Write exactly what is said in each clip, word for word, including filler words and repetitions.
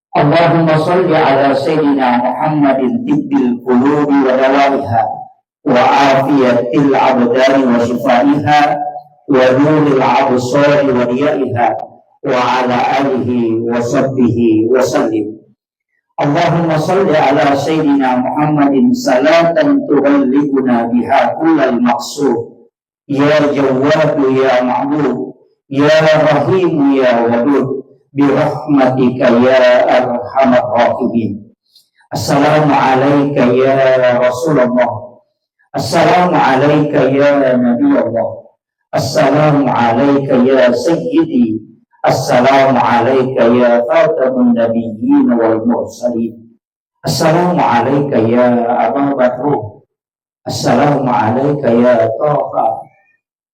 اللهم صل على سيدنا محمد طب القلوب ودوائها وعافية الأبدان وشفائها ونور الأبصار وضيائها وعلى آله وصحبه وسلم. اللهم صل على سيدنا محمد صلاة تبلغنا بها كل المقصود. يا جواد يا معبود، يا رحيم يا ودود، برحمتك يا أرحم الراحمين. السلام عليك يا رسول الله. السلام عليك يا نبي الله. السلام عليك يا سيدي. السلام عليك يا خاتم النبيين والمرسلين. السلام عليك يا أبا بكر. السلام عليك يا طه.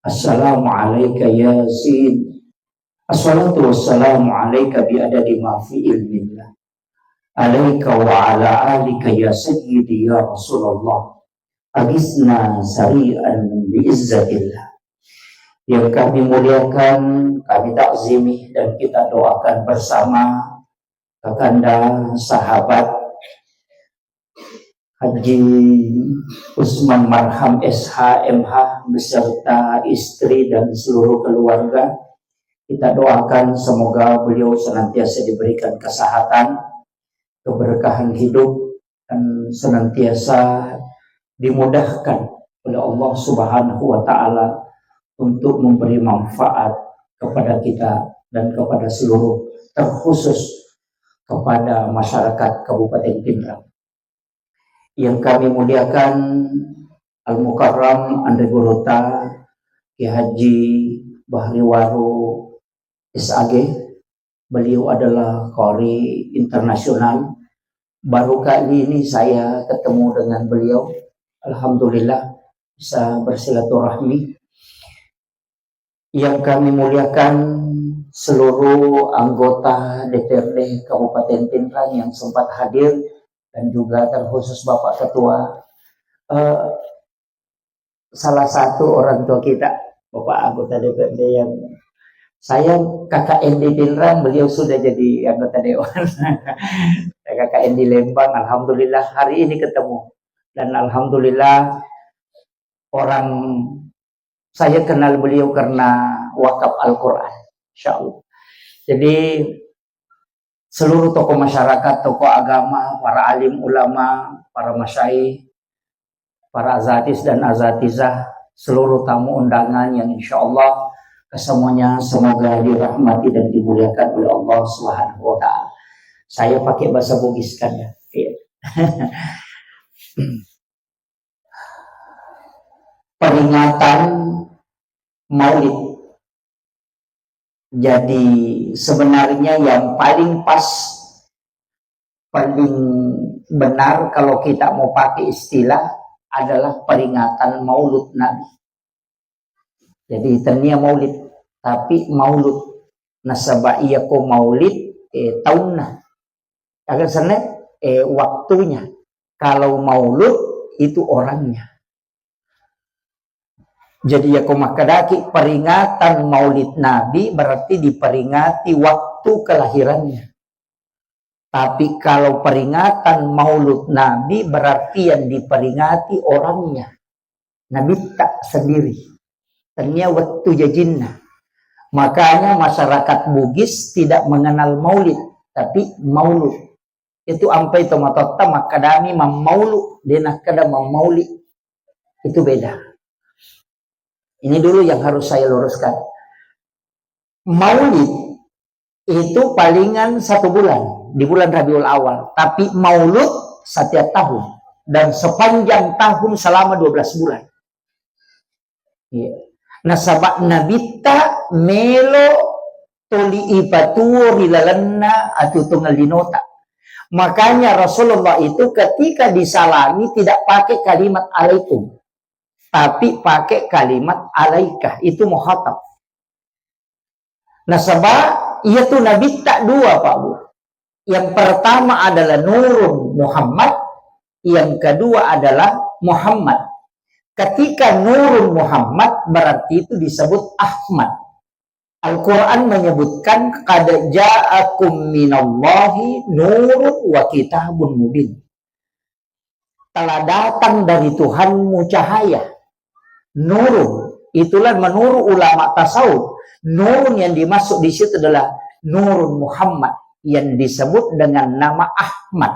السلام عليك يا ياسين. الصلاة والسلام عليك بعدد ما في علم الله. عليك وعلى آلك يا سيدي يا رسول الله. أغثنا سريعا بعزة الله. Yang kami muliakan, kami takzimi, dan kita doakan bersama Kakanda sahabat Haji Usman Marham S H M H beserta istri dan seluruh keluarga. Kita doakan semoga beliau senantiasa diberikan kesehatan, keberkahan hidup, dan senantiasa dimudahkan oleh Allah Subhanahu wa Ta'ala untuk memberi manfaat kepada kita dan kepada seluruh, terkhusus kepada masyarakat Kabupaten Pinrang. Yang kami muliakan Al-Mukarram Anre Gurutta Kiai Haji Bahri Waru S A G, beliau adalah qari internasional. Baru kali ini saya ketemu dengan beliau. Alhamdulillah, bisa bersilaturahmi. Yang kami muliakan seluruh anggota D P R D Kabupaten Pinrang yang sempat hadir dan juga terkhusus Bapak Ketua. Eh, salah satu orang tua kita, Bapak anggota D P R D yang saya K K N di Pinrang, beliau sudah jadi anggota dewan. Saya K K N di Lembang, alhamdulillah hari ini ketemu. Dan alhamdulillah orang saya kenal beliau karena wakaf Al-Quran, insya Allah. Jadi seluruh tokoh masyarakat, tokoh agama, para alim ulama, para masyayikh, para azatis dan azatizah, seluruh tamu undangan yang insya Allah kesemuanya semoga dirahmati dan dimuliakan oleh Allah Subhanahu wa Ta'ala. Saya pakai bahasa Bugis kan ya. Iya. Peringatan Maulid. Jadi sebenarnya yang paling pas, paling benar kalau kita mau pakai istilah adalah peringatan Maulud Nabi. Jadi tennia Maulid, tapi Maulud. Nasaba iya ko Maulid, eh, taunna. Agar sana, eh, waktunya. Kalau Maulud itu orangnya. Jadi, yako makkedaki peringatan Maulid Nabi, berarti diperingati waktu kelahirannya. Tapi kalau peringatan Maulud Nabi, berarti yang diperingati orangnya. Nabitta sendiri. Tennia wettu jajinna. Makanya masyarakat Bugis tidak mengenal Maulid, tapi Maulud. Itu ampai tomatoatta makkadami mammaulu, de nakkeda mammauli. Itu beda. Ini dulu yang harus saya luruskan. Maulid itu palingan satu bulan, di bulan Rabiul Awal. Tapi Maulud setiap tahun. Dan sepanjang tahun selama dua belas bulan. Iya. Nasaba Nabitta melo toli ipatuo ri lalenna atuotuongeng linota. Makanya Rasulullah itu ketika disalami tidak pakai kalimat alaikum, tapi pakai kalimat alaika, itu mukhatab. Nasaba iyatu Nabitta dua, Pak Bu. Yang pertama adalah Nurun Muhammad, yang kedua adalah Muhammad. Ketika Nurun Muhammad, berarti itu disebut Ahmad. Al-Quran menyebutkan, "Qad ja'akum minallahi nurun wa kitabun mubin." Telah datang dari Tuhanmu cahaya. Nurun, itulah menurut ulama tasawuf, nurun yang dimaksud di situ adalah Nurun Muhammad yang disebut dengan nama Ahmad.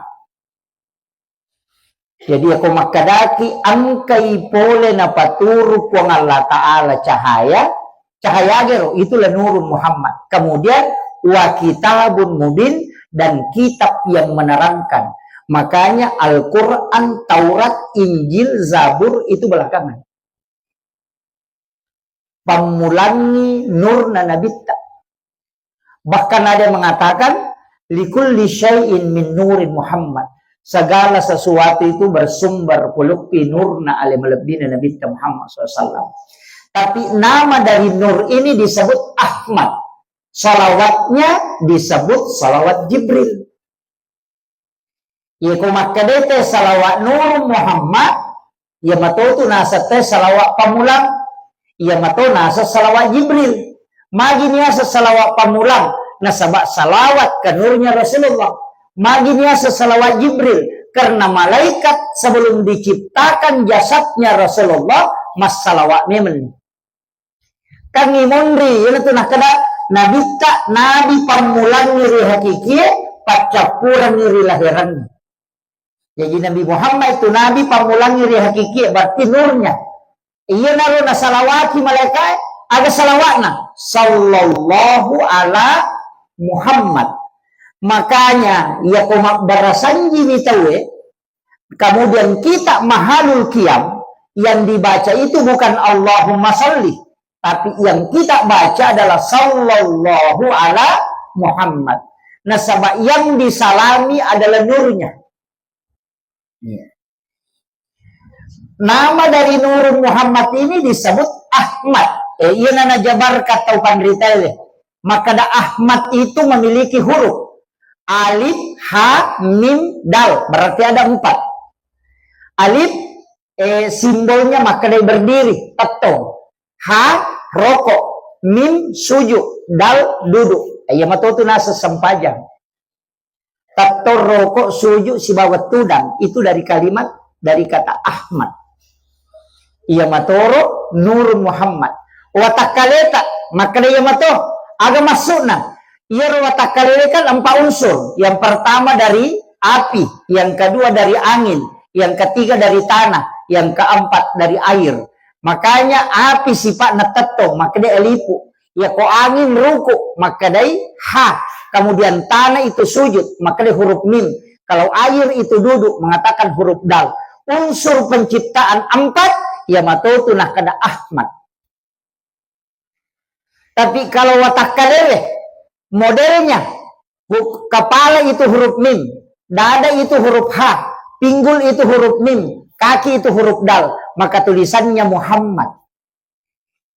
Jadi, yako makkedaki engkai pole napaturu Puang Allah Ta'ala cahaya, cahaya gero, itulah Nurun Muhammad. Kemudian, wa kitabun mubin, dan kitab yang menerangkan. Makanya Al-Quran, Taurat, Injil, Zabur itu belakangan. Pammulangi nurna nabitta. Bahkan ada yang mengatakan, "Likulli syai'in min nurin Muhammad." Segala sesuatu itu bersumber puluppi nurna ale malebbina Nabitta Muhammad sallallahu alaihi wasallam. Tapi nama dari nur ini disebut Ahmad. Salawatnya disebut salawat Jibril. Iya ko makkedai te salawat Nurun Muhammad, iya matotu naseng te salawat pammulang, iya mato naseng salawat Jibril. Magi niaseng salawat pammulang, nasaba salawat ke nurnya Rasulullah. Magi niaseng salawat Jibril, karena malaikat sebelum diciptakan jasadnya Rasulullah, massalawat memang. Kan imonri, iyanatu nakkeda, nabitta, nabi pammulangi ri hakikie, paccappurengi ri laherangnge. Jadi Nabi Muhammad itu nabi pammulangi ri hakikie, berarti nurnya. Iyanaro nasalawati malaikae, aga salawatna? Sallallahu ala Muhammad. Makanya, iya ko mabbarasanjiwi tauwe, kemudian kita mahalul qiyam, yang dibaca itu bukan Allahumma salli, tapi yang kita baca adalah sallallahu ala Muhammad. Nasaba yang disalami adalah nurnya. Iya. Nama dari Nurun Muhammad ini disebut Ahmad. Eh, iya nana jabarka tau panritae. Makkeda Ahmad itu memiliki huruf. Alif, ha, mim, dal. Berarti ada empat. Alif, eh, simbolnya makkeda berdiri, tettong. Ha, rokok. Mim, sujud. Dal, duduk. Iya matotu naseng sempajang. Tettong, rokok, sujud, sibawa tudang. Itu dari kalimat, dari kata Ahmad. Iya matoro Nurun Muhammad. Watakkaleta, makkeda iya mato. Aga maksudna? Iyaro watakkaleta kan empat unsur. Yang pertama dari api, yang kedua dari angin, yang ketiga dari tanah, yang keempat dari air. Makanya api sifatna tettong, makkeda lipu. Yako angin ruku, makkedai ha. Kemudian tanah itu sujud, makkedai huruf mim. Kalau air itu duduk, mengatakan huruf dal. Unsur penciptaan empat, iya matotu nakkeda Ahmad. Tapi kalau watakkalewe, modelnya, hu-, kepala itu huruf mim, dada itu huruf ha, pinggul itu huruf mim, kaki itu huruf dal, maka tulisannya Muhammad.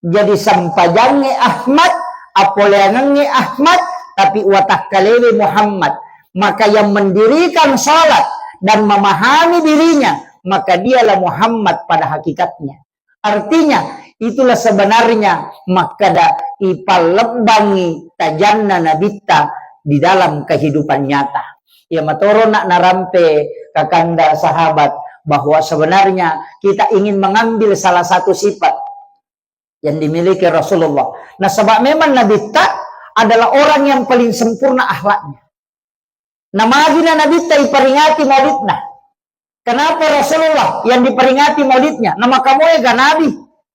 Jadi sempajangnge Ahmad, appoleangengnge Ahmad, tapi watakkalewe Muhammad. Maka yang mendirikan salat dan memahami dirinya, maka dialah Muhammad pada hakikatnya. Artinya, itulah sebenarnya makkeda ipallebbangi tajanna nabitta di dalam kehidupan nyata. Iya matoro nak narampe kakanda sahabat bahwa sebenarnya kita ingin mengambil salah satu sifat yang dimiliki Rasulullah. Nasaba memang nabitta adalah orang yang paling sempurna akhlaknya. Namagina nabitta iperingati maulidna. Kenapa Rasulullah yang diperingati maulidnya? Namakamoega nabi.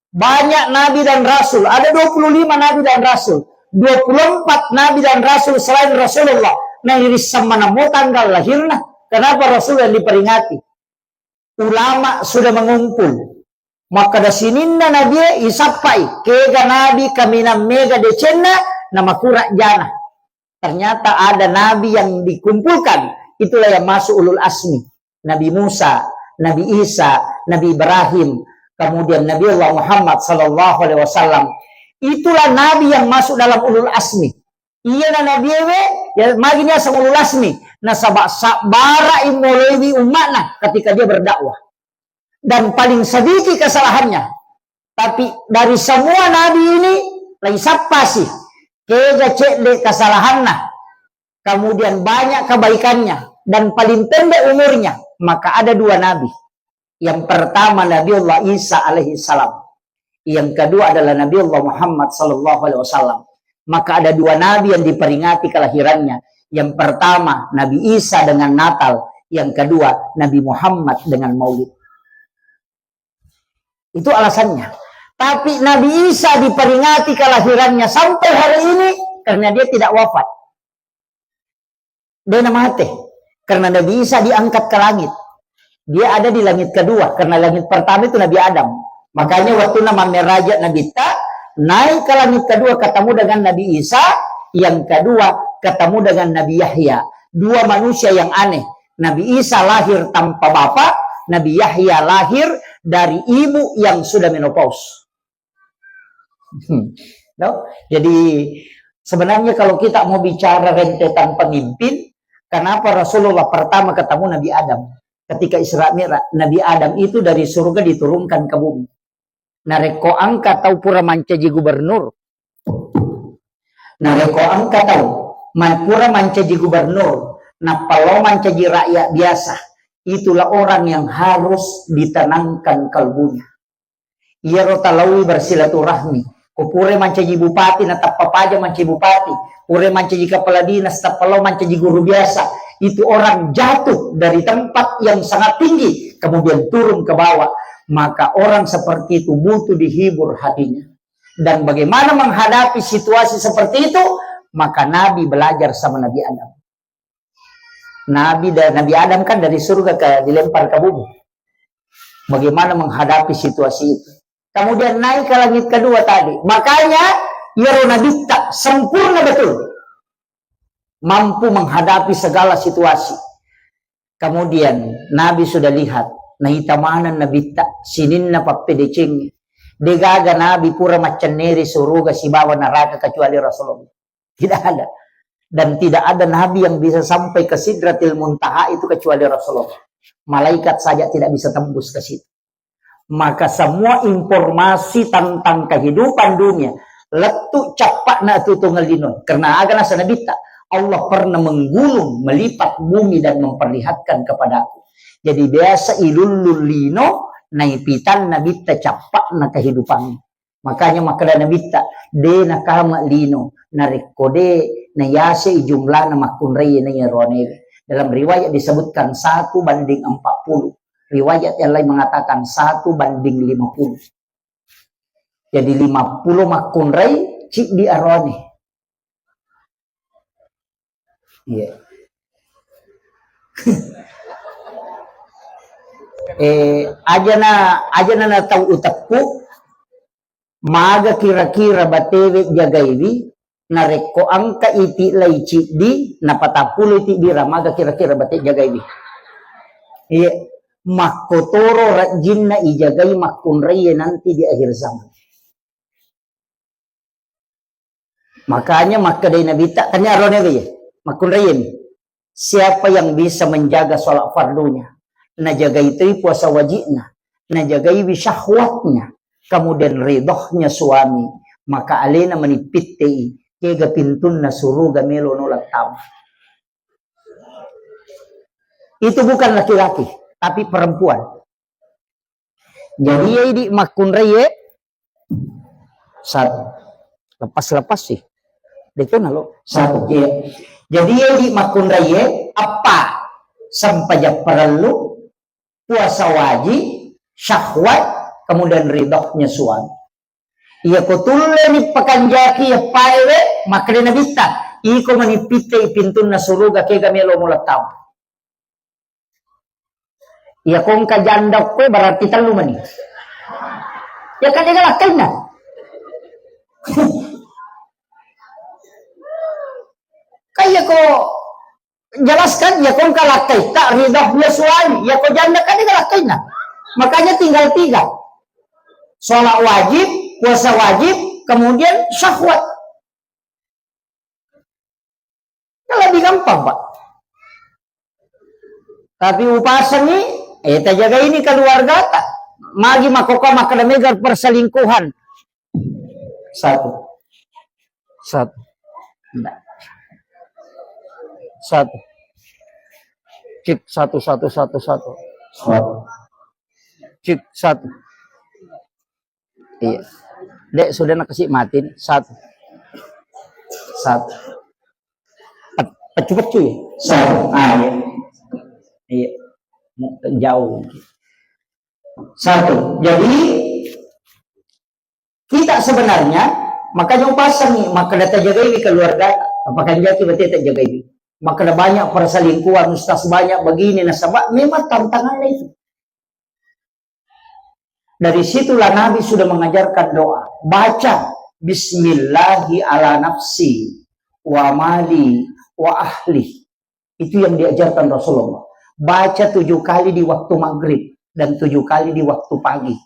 Banyak nabi dan rasul. Ada dua puluh lima nabi dan rasul. Dua puluh empat nabi dan rasul selain Rasulullah. Nah, iri sama namo tanggal lahirna. Kenapa Rasul yang diperingati? Ulama sudah mengumpul. Makkeda sininna nabie isappai, kega nabi kaminang mega decenna, namakura jana. Ternyata ada nabi yang dikumpulkan, itulah yang masuk ulul asmi. Nabi Musa, Nabi Isa, Nabi Ibrahim, kemudian Nabi Allah Muhammad sallallahu alaihi wasallam. Itulah nabi yang masuk dalam ulul asmi. Iyana nabiewe, ya, magi niaseng ulul asmi. Nasaba sabbara imoloiwi umma'na ketika dia berdakwah. Dan paling sedikit kesalahannya. Tapi dari semua nabi ini, laisappasi. Kega cedde kesalahanna, kemudian banyak kebaikannya, dan paling pendek umurnya, maka ada dua nabi. Yang pertama Nabiullah Isa alaihi salam. Yang kedua adalah Nabiullah Muhammad sallallahu alaihi wasallam. Maka ada dua nabi yang diperingati kelahirannya. Yang pertama Nabi Isa dengan Natal, yang kedua Nabi Muhammad dengan Maulid. Itu alasannya. Tapi Nabi Isa diperingati kelahirannya sampai hari ini karena dia tidak wafat. Dia namate. Karena Nabi Isa diangkat ke langit. Dia ada di langit kedua. Karena langit pertama itu Nabi Adam. Makanya waktu nama meraja Nabi Ta, naik ke langit kedua ketemu dengan Nabi Isa, yang kedua ketemu dengan Nabi Yahya. Dua manusia yang aneh. Nabi Isa lahir tanpa bapak, Nabi Yahya lahir dari ibu yang sudah menopause. Hmm. No? Jadi sebenarnya kalau kita mau bicara rentetan pemimpin, kenapa Rasulullah pertama ketemu Nabi Adam? Ketika Isra Mi'raj, Nabi Adam itu dari surga diturunkan ke bumi. Narekko engka tau pura mancaji gubernur, narekko engka tau man-, pura mancaji gubernur, nappa lao mancaji rakyat biasa, itulah orang yang harus ditenangkan kalbunya. Iyaro talaui bersilaturahmi. Ko pura mancaji bupati, natappa paja mancaji bupati. Pura mancaji kepala dinas, tappa lao mancaji guru biasa. Itu orang jatuh dari tempat yang sangat tinggi, kemudian turun ke bawah. Maka orang seperti itu butuh dihibur hatinya. Dan bagaimana menghadapi situasi seperti itu? Maka Nabi belajar sama Nabi Adam. Nabi da-, Nabi Adam kan dari surga ke, dilempar ke bumi. Bagaimana menghadapi situasi itu? Kemudian naik ke langit kedua tadi. Makanya, iyaro Nabitta sempurna betul. Mampu menghadapi segala situasi. Kemudian, Nabi sudah lihat, naita maneng Nabitta, sininna pappedecengnge. Degaga Nabi pura maccenneri suruga sibawa neraka kecuali Rasulullah. Tidak ada. Dan tidak ada nabi yang bisa sampai ke Sidratil Muntaha itu kecuali Rasulullah. Malaikat saja tidak bisa tembus ke situ. Maka semua informasi tentang kehidupan dunia, lettu cappa'na tu tongeng lino. Karena aga nasa Nabitta, Allah pernah menggunung, melipat bumi dan memperlihatkan kepadaku. Jadi biasa ilullung lino, naipitan Nabitta cappa'na kehidupan. Makanya makkeda Nabitta, de nakama lino, narekko de nayasei jumlana makkunrai naiya roanewe. Dalam riwayat disebutkan satu banding empat puluh. Riwayat yang lain mengatakan satu banding lima puluh. Jadi lima puluh makkunrai, ciddi aroane. Iya. Eh, ajana, ajana na tau uteppu, maga kira-kira batewe jagaiwi, narekko engka iti lai ciddi, napatappulo iti bira, maga kira-kira bate jagaiwi. Iya, makkotoro rajinna ijagai makkunraiye nanti di akhir zaman. Makanya makkedai Nabitta, tania rone ya, makkunraiye. Siapa yang bisa menjaga sholat fardunya, najagai toi puasa wajibna, najagaiwi syahwatnya, kemudian ridhohnya suami, maka alena manipittei, kega pintunna suruga melo nola tama. Itu bukan laki-laki, tapi perempuan. Jadi, iya idi makkunraiye satu. Lepas-lepas sih. Itu nalo. Satu, iya. Jadi, iya idi makkunraiye, apa? Sempajang parellu, puasa wajib, syahwat, kemudian ridhonya suami. Iya ko tulleni pakanjaki ya paewe, makkeda Nabitta, iko manipitte pintunna suruga kega melo mulatama. Iya ko engka janda koe berarti tellu mani. Ya kan dia lakkainna. Kan iya ko jelaskan, ya ko engka lakkaitta, ridhonya suami, ya ko janda kan dia lakkainna. Makanya tinggal tiga. Sholat wajib, puasa wajib, kemudian syahwat. Kan lebih gampang, Pak. Tapi upasangi, eh, tajaga ini keluargata. Magi makkokko makkeda mega perselingkuhan. Satu. Satu. Satu. Cek satu, satu, satu, satu. Cek satu. Iya. Dek, sudah nak kasih matiin. Satu. Satu. Pet-, pecu-pecu ya? Satu. Ah, iya. Iya. Jauh. Satu. Jadi, kita sebenarnya, makanya upasangi, maka data jagai keluarga, apakah jaki berarti tak jagai. Maka ada banyak perselingkuhan, ustaz banyak begini, nasaba memang tantangannya itu. Dari situlah Nabi sudah mengajarkan doa. Baca, "Bismillahi ala nafsi, wa mali, wa ahli." Itu yang diajarkan Rasulullah. Baca tujuh kali di waktu maghrib dan tujuh kali di waktu pagi.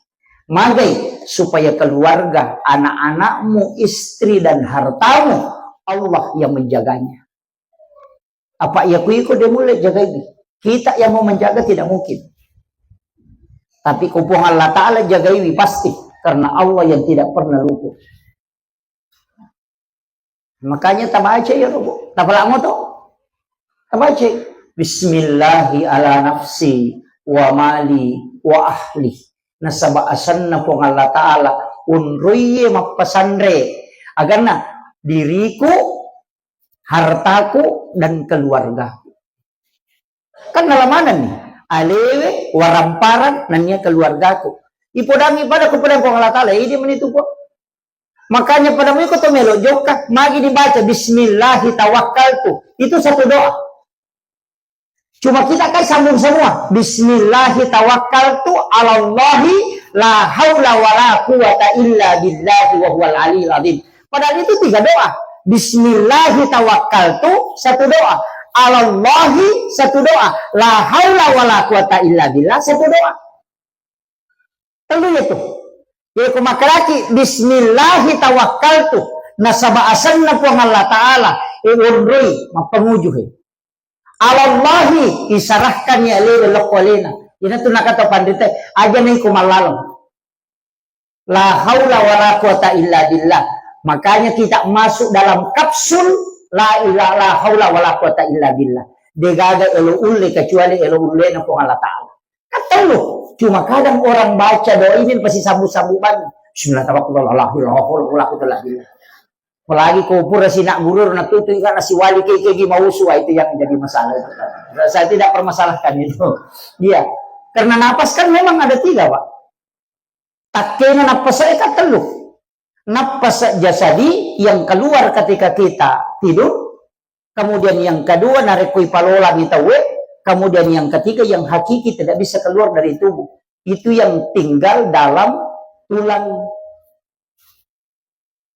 Magai, supaya keluarga, anak-anakmu, istri, dan hartamu, Allah yang menjaganya. Apa iya ku iko de mulle jagaiwi. Kita yang mau menjaga tidak mungkin. Tapi ku Puang Allah Ta'ala jagaiwi pasti. Karena Allah yang tidak pernah luput. Makanya tabaca ya, Bu. Tapalamo to. Tabaca. "Bismillahi ala nafsi wa mali wa ahli." Nasaba asenna Puang Allah Ta'ala, unruie mappasanre. Aganna, diriku, hartaku, dan keluargaku. Kan nalamanenni, alewe, waramparang, nennia keluargaku. Ipodangi pada kupodang Puang Allah Ta'ala, idi menitu Puang. Makanya pada miko to melo jokka, magi dibaca, "Bismillahi tawakkaltu." Itu satu doa. Cuma kita kan sambung semua. "Bismillahi tawakkaltu alallahi la haula wala quwata illa billahi wa huwal aliyil azim." Padahal itu tiga doa. "Bismillahi tawakkaltu," satu doa. "Alallahi," satu doa. "La haula wala quwata illa billah," satu doa. Tellu ya tu. Ya ku makkalaki, "Bismillahi tawakkaltu." Nasaba asenna Puang Allah Ta'ala, e, onroi, mappanguju, he. "Alallahi," isarahkan ya alena lokko alena. Ina tu nakata pandita, aja na iko mallaleng. La haula wala quwata illa billah. Makanya kita masuk dalam kapsul la ila-, la haula wala quwata illa billah. Degaga elo ulle kecuali elo ullena Puang Allah Ta'ala. Kan tellu. Cuma kadang orang baca doa ini pasti sambung-sambung banget. Bismillah tawakkaltu ala Allah, la haula wala quwata illa billah. Apalagi ko pura sinak guru na tutu kan nasi wali ke ke gi mausu, ah, itu yang jadi masalah itu. Saya tidak permasalahkan itu. Iya. Karena napas kan memang ada tiga, Pak. Takkena nappasa e kan tellu. Nappasa jasadi yang keluar ketika kita tidur, kemudian yang kedua narekko ipalolami tauwe, kemudian yang ketiga yang hakiki tidak bisa keluar dari tubuh. Itu yang tinggal dalam tulang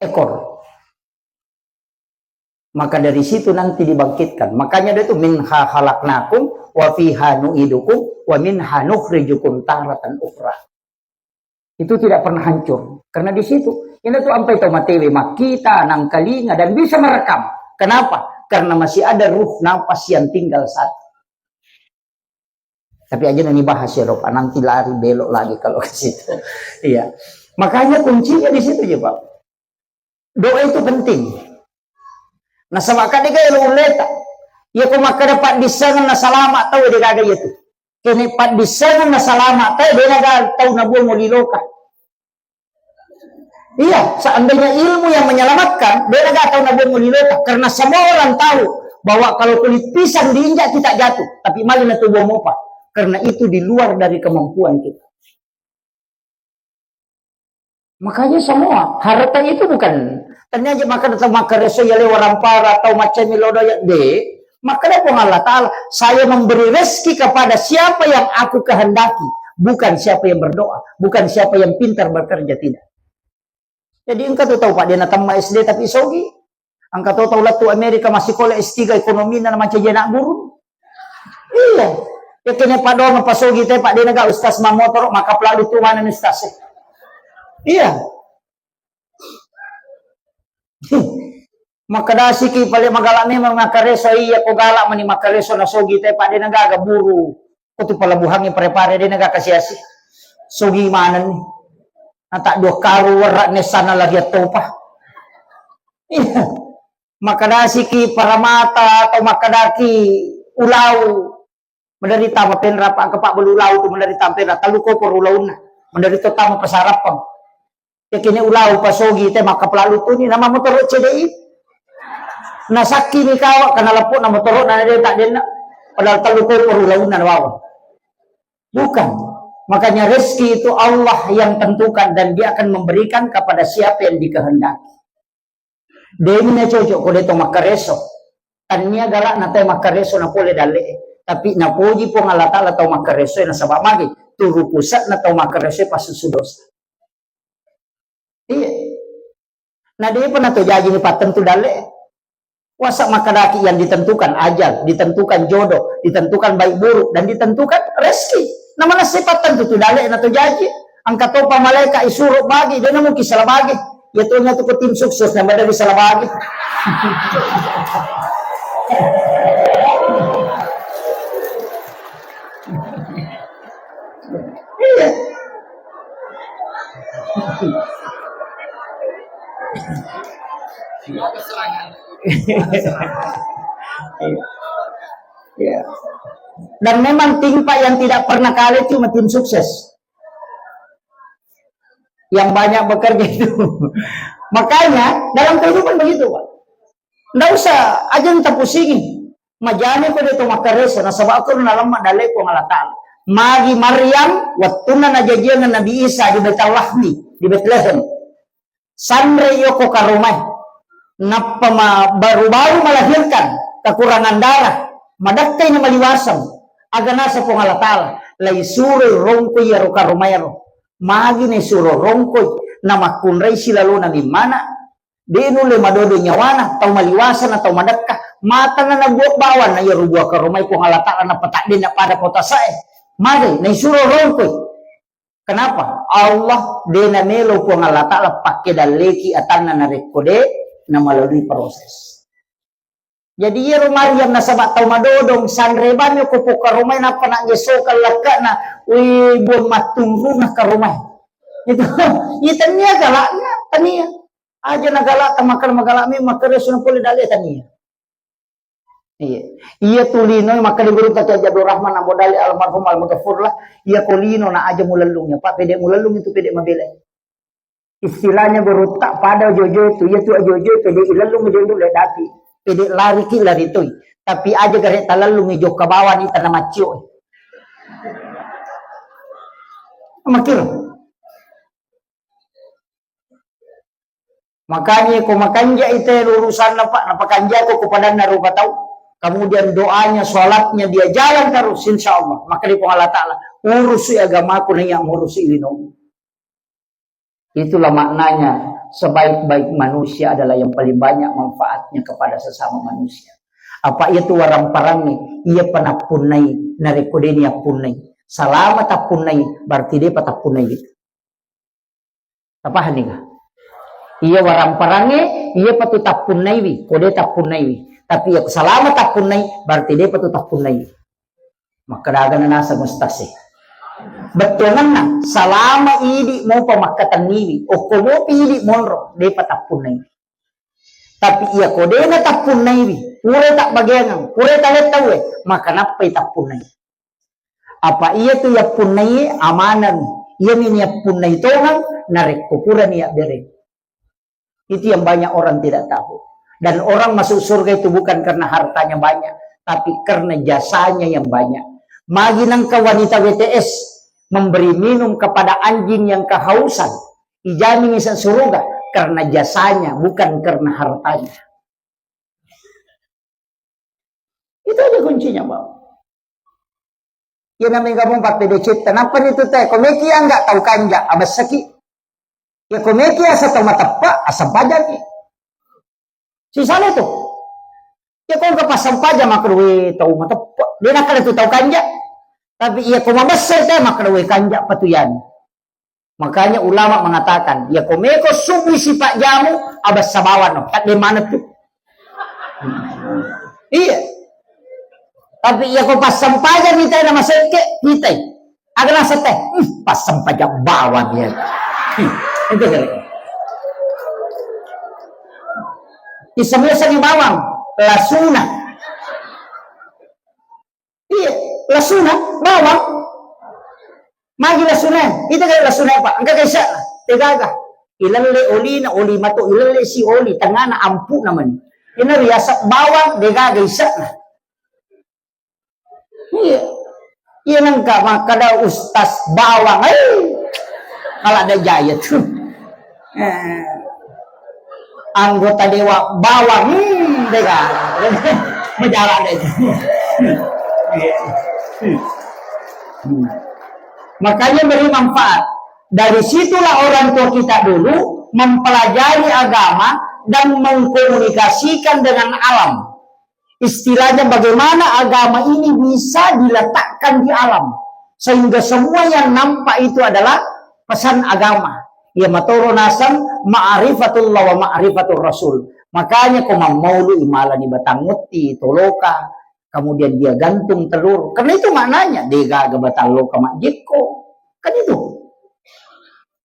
ekor. Maka dari situ nanti dibangkitkan. Makanya dia itu, "Minha khalaqnakum wa fiha nu'idukum wa minha nukhrijukum taratan ukhra." Itu tidak pernah hancur. Karena di situ, ini tuh sampai tau matewe, makkita, nangkalinga, dan bisa merekam. Kenapa? Karena masih ada ruh napas yang tinggal satu. Tapi aja nani bahas ya, Rob. Nanti lari belok lagi kalau ke situ. Iya. Makanya kuncinya di situ ya, Pak. Doa itu penting. Nasaba kadega elo ulleta. Iya ko makkeda paddissengenna salama tau, degaga iya tu. Kene paddissengenna salama tau, degaga tau nabuang oli loka. Iya, seandainya ilmu yang menyelamatkan, degaga tau nabuang oli loka. Karena semua orang tahu bahwa kalau kulit pisang diinjak kita jatuh, tapi mali na tu buang mopa. Karena itu di luar dari kemampuan kita. Makanya semua harta itu bukan tanya aja maka datang maka reso ya lewa rampara atau macam lodo ya de. Maka ada Puang Allah Ta'ala, "Saya memberi rezeki kepada siapa yang aku kehendaki, bukan siapa yang berdoa, bukan siapa yang pintar bekerja, tidak." Jadi engka tu tau, Pak, dia natamma S D tapi sogi. Engka to tau lettu Amerika massikola S tiga ekonomi na mancaji anak guru. Iya. Ya kene padong pasogi te, Pak, dia naga ustaz mamotoro, maka pelalu tu mana ustaz. Iya. Makkedasiki pale magalak memang makkareso, iya ko galak mani makkareso nasogi te, Pak, de nagaga buru. Ko tu pelabuhangnge pare-pare de nagaga kasi-asi. Sogi manenni. Nata dua karu werra nessana lagi attopa. Iya. Makkedasiki paramata atau makkedaki ulau, menderita mapenra, apa engka pabbelu ulau tu menderita mapenra, tellu koporo ulaunna, menderita tama pasarappang. Yakini ulau pasogi te makkapelalu tuni, nama motoro C D I. Nasakkini kawa, kana leppo na motoro na de tak denna. Padahal tellu koporo ulaunna wawa. Bukan. Makanya rezeki itu Allah yang tentukan dan Dia akan memberikan kepada siapa yang dikehendaki. Demi na cocok ko de to makkareso. Tania galak na tau makkareso na pole dalle. Tapi napoji Puang Allah Ta'ala tau makkareso nasaba magi turu pusat na tau makkareso pasusu dosa. Iya. Na depa na to jaji ni pattentu dalle. Wasa makkedaki yang ditentukan ajal, ditentukan jodoh, ditentukan baik buruk, dan ditentukan rezeki. Namana sifat tentu tu dalek na tu jaji. Angka topa malaikat isuro bagi, dia namu kisala bagi. Ya tu nya tu tim sukses na badari salah bagi. Iya. Iya. Dan memang tim Pak yang tidak pernah kalah cuma tim sukses. Yang banyak bekerja itu. Makanya dalam kehidupan begitu, Pak. Ndak usah, aja nta pusingi. Majani ko de to makkareso, nasaba ko nalemma dalle Puang Allah Ta'ala. Magi Maryam, wettunna najajiang Nabi Isa di Baitul Lahmi, di Betlehem. Sanre yoko karomai. Nappa ma-, baru-baru melahirkan, kekurangan darah, madakkai na maliwaseng. Aga nasa Puang Allah Ta'ala, lai suroi rongkoi yaro karomaero. Magi ne suro rongkoi, namakkunrai silalona mimmana. De nulle madodo nyawana, tau maliwasa na tau madekka, matana nabuat bawanna iyaro bua karomai Puang Allah Ta'ala napataddenna pada kota sae. Magai, naisuro rongkoi. Kenapa? Allah de namelo Puang Allah Ta'ala pakke dalleki atanna narekko de namalalui proses. Jadi iyaro Maryam nasaba tau madodong, sanre bami ko pokaromai nappa naggesokang lekkana, wih, buang mattunruna karomai. Itu, iya tania galakna, tania. Aja na galak, ta makkeda magalak memang, makkeda suna pole dale tania. Iya. Iya tu lino makkeda guru ta Kiai Abdul Rahman Ambo Dale almarhum almaghfur lah. Iya ko lino na aja mulellung ya, Pak, pede mulellung itu pede mabela. Istilahnya guru tak pada jojo tu, iya tu jojo pede ilellung jojo le dati. Pede lari ki lari tu. Tapi aja gare talellung jokka bawani tanah macio. Makiro. Makanya ko makanja ite urusanna, Pak, napakanjako ko padanna rupa tau. Kemudian doanya, sholatnya dia jalan terus, insya Allah. Maka di Allah Ta'ala, urusi agamaku na iya murusi lino. Itulah maknanya, sebaik-baik manusia adalah yang paling banyak manfaatnya kepada sesama manusia. Apa iya tu warang parangnge, iya panappunnai, narekko deni appunnai. Salama tappunnai, berarti depa tappunnai. Tapahanni ga? Iya warang parangnge, iya patu tappunnaiwi, ko de tappunnaiwi. Tapi iya salama tappunnai, berarti de patu tappunnaiwi. Makkeda aga na naseng ustaz e. Bettuanna, salama idi mopa makkatenniwi, okko mopi idi monro, de patappunnaiwi. Tapi iya ko de na tappunnaiwi, pura tabbageangang, pura taletta we, maka nappai tappunnai. Apa iya tu yappunnai amanami. Iya mi yappunnai tongang narekko purani yabbereng. Itu yang banyak orang tidak tahu. Dan orang masuk surga itu bukan karena hartanya banyak, tapi karena jasanya yang banyak. Magi nangka wanita W T S memberi minum kepada anjing yang kehausan, ijamin isa surga karena jasanya, bukan karena hartanya. Itu aja kuncinya, Pak. Iya namanya gabung Pak P D C. Kenapa itu teh? Komeki yang nggak tahu kanja, abessaki. Ya komeki asa tau mateppa, asempajaki. Sisana itu. Ya ko engka passempaja makkeda we tau mateppa. De nakkeda tu tau kanja. Tapi iya ko mabessa teh makkeda we kanja patuyani. Makanya ulama mengatakan, ya ko meko subuh sipak jamu, abessa bawano. Tak de mana tu. Iya. Tapi iya ko passempaja mitai na masekke, mitai. Aga naseng teh, "Hmm, passempajang bawang ya." Hmm, itu kali. Isemesengi bawang, lasuna. Iya, lasuna, bawang. Magi lasuna, itu kayak lasuna apa? Engka kayak isakna, degaga. Ilelle olina, oli matu, ilelle si oli, tengana ampu namanya. Ini riasa bawang, degaga isakna. Iya. Iya nengka makkada Ustaz Bawang. Eh. Kalau ada jaya tuh. Eh. Anggota dewa Bawang. Hmm, dega. Berjalan deh. Iya. Hmm. Makanya beri manfaat. Dari situlah orang tua kita dulu mempelajari agama dan mengkomunikasikan dengan alam. Istilahnya bagaimana agama ini bisa diletakkan di alam. Sehingga semua yang nampak itu adalah pesan agama. Ya matoro nasang ma'rifatullah wa ma'rifatur rasul. Makanya ko mammaulu imalani batang utti, toloka, kemudian dia gantung telur. Karena itu maknanya, degaga batang loka majjekko. Kan itu.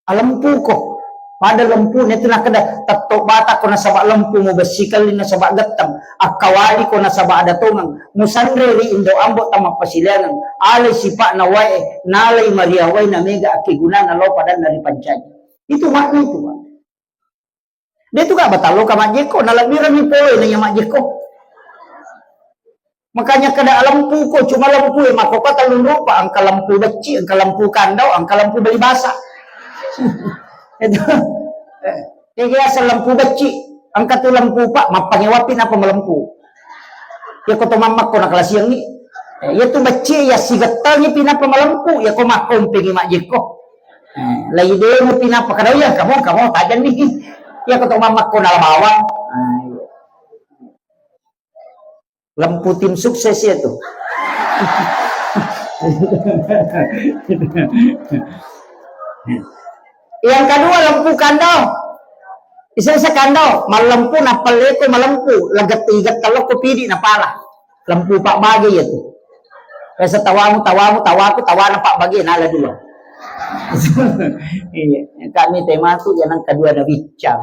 Alempuko. Pada lempu netu nakkeda, tetto batakko nasaba lempu, mubessi kelli nasaba getteng, akkawali ko nasaba ada tongeng, musanre ri indo ambo tamappasileangeng, alai sipa'na wae, nalai maria wae na mega akkegunana lao padanna ripancaji. Itu makna itu, Pak. De tu ka batang loka majjekko, nalebbireng mi pole na iya majjekko. Makanya kada lempuko, cuma lempu e makkokko tellung rupa, engka lempu becci, engka lempu kandau, engka lempu beli basa. Itu. Eh, iya biasa lempu becci, engka tu lempu pa, mappangewapi napa malempu. Ya ko to mammakko na kalasiangi. Eh, iya tu becci ya sigettangi pi napa malempu, ya ko makkompengi majjekko. Eh, lai demo pi napa kada iya kamu, kamu tajan nih. Ya ko to mammakko na bawang. Ah, iya. Lempu tim sukses ya tuh. Yang kedua lempu kandau. Isa-isa kandau, malempu nappa leko malempu, laget iget telokko pidi napala. Lempu pak bage ya tuh. Biasa tawamu, tawamu, tawaku, tawana pak bage nala dulu. Iya, kami tema tuh yang kedua na biccang.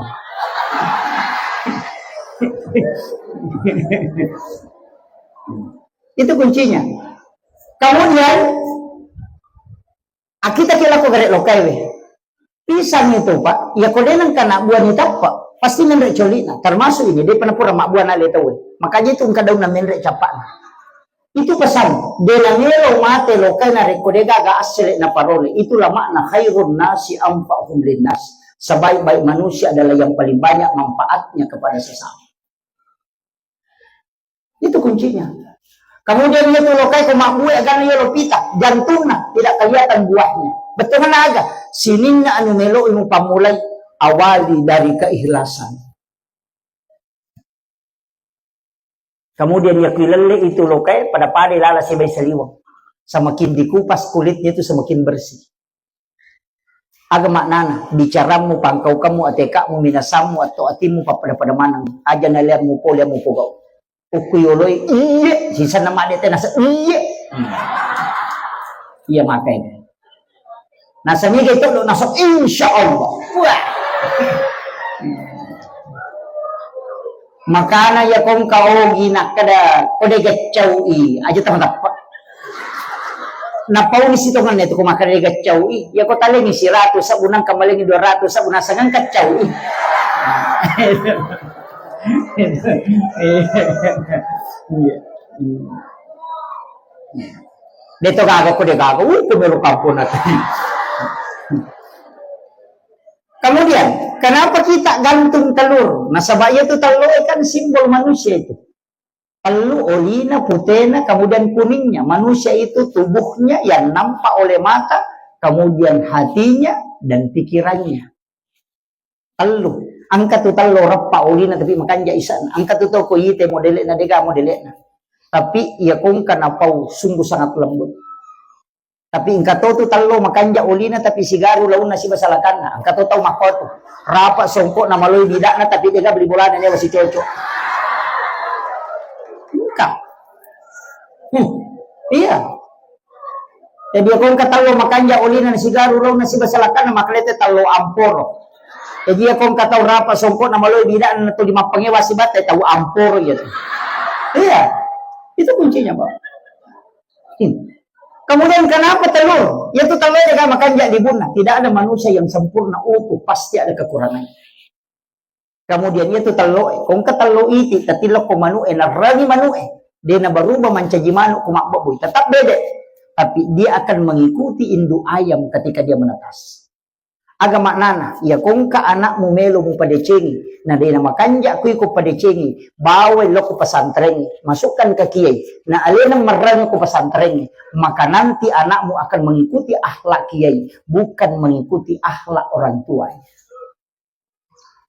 Itu kuncinya. Kemudian, akita ki lako gare lokai we. Pisang itu, Pak, ya ko de nengka na buah ni tappa, pasti menre colina. Termasuk ini, de pernah pura mak buah na le tau we. Makanya itu engka daun na menre capakna. Itu pesan, de namelo mate lokai narekko de gaga assele na parole. Itulah makna khairun nasi anfa'uhum linnas. Sebaik-baik manusia adalah yang paling banyak manfaatnya kepada sesama. Itu kuncinya. Kemudian itu lokai ko mabbue agana yolo pita, jantungna tidak kelihatan buahnya. Betul mana aga? Sininna anu melo mu pamulai awali dari keikhlasan. Kemudian ya kilelle itu lokai pada-pada lala sibai saliweng. Semakin dikupas kulitnya itu semakin bersih. Aga maknana, bicarammu, pangkaukammu, ateka'mu, minasammu, atau atimmu, pappada-pada maneng. Aja naliammu pole, ammu pogau. Ukku yoloi, iye, sisanna made te nasa, iye. Iya makai. Nasa niga itu lo nasa, insya Allah. Wah. Makana ya kongka ogi nakkeda kode gaccau i, aja tama tappa. Napauni sitongenna itu ko makkeda gaccau i, ya ko talengi siratu sabbu nang kamalengi dua ratu sabbu nasangeng kaccau i. Iya. Deto gaga ko de gaga, uh, ko melo kampung nanti. Kemudian, kenapa kita gantung telur? Nasaba iya tu telur kan simbol manusia itu. Tellu, olina, putena, kemudian kuningnya. Manusia itu tubuhnya yang nampak oleh mata, kemudian hatinya dan pikirannya. Tellu. Engka tu tello reppa olina tapi makanja isana. Engka tu toko ite modele'na dega modele'na. Tapi iya kongka napau sungguh sangat lembut. Tapi engka to tu tello makanja olina tapi sigaru launna siba salakanna. Engka to tau makko tu. Rapa songko na maloi bidakna tapi dega beli bolana nyawa si cocok. Engka. Hmm. Iya. Jadi ko engka tello makanja olina sigaru launna siba salakanna makalete tello amporo. Jadi, ya, kong katau rapa songkok na maloi bidang na tuli mappangewa sibatta tau amporo, ya. Iya. Itu kuncinya, Pak. Hmm. Kemudian kenapa telur? Ya, itu telur kan makanja di bunna. Tidak ada manusia yang sempurna utuh, pasti ada kekurangan. Kemudian itu tello, kongka tello iti, tatillo ko manu'e, narrangi manu'e. De na berubah mancaji manu ko mabbabbui, tetap bede. Tapi dia akan mengikuti induk ayam ketika dia menetas. Aga maknana, ya kongka anakmu melo mu padecengi, na de na makanja kui ko padecengi, bawa lo ko pesantren, masukkan ke kiai, na alena marrangi ko pesantren, maka nanti anakmu akan mengikuti akhlak kiai, bukan mengikuti akhlak orang tuanya.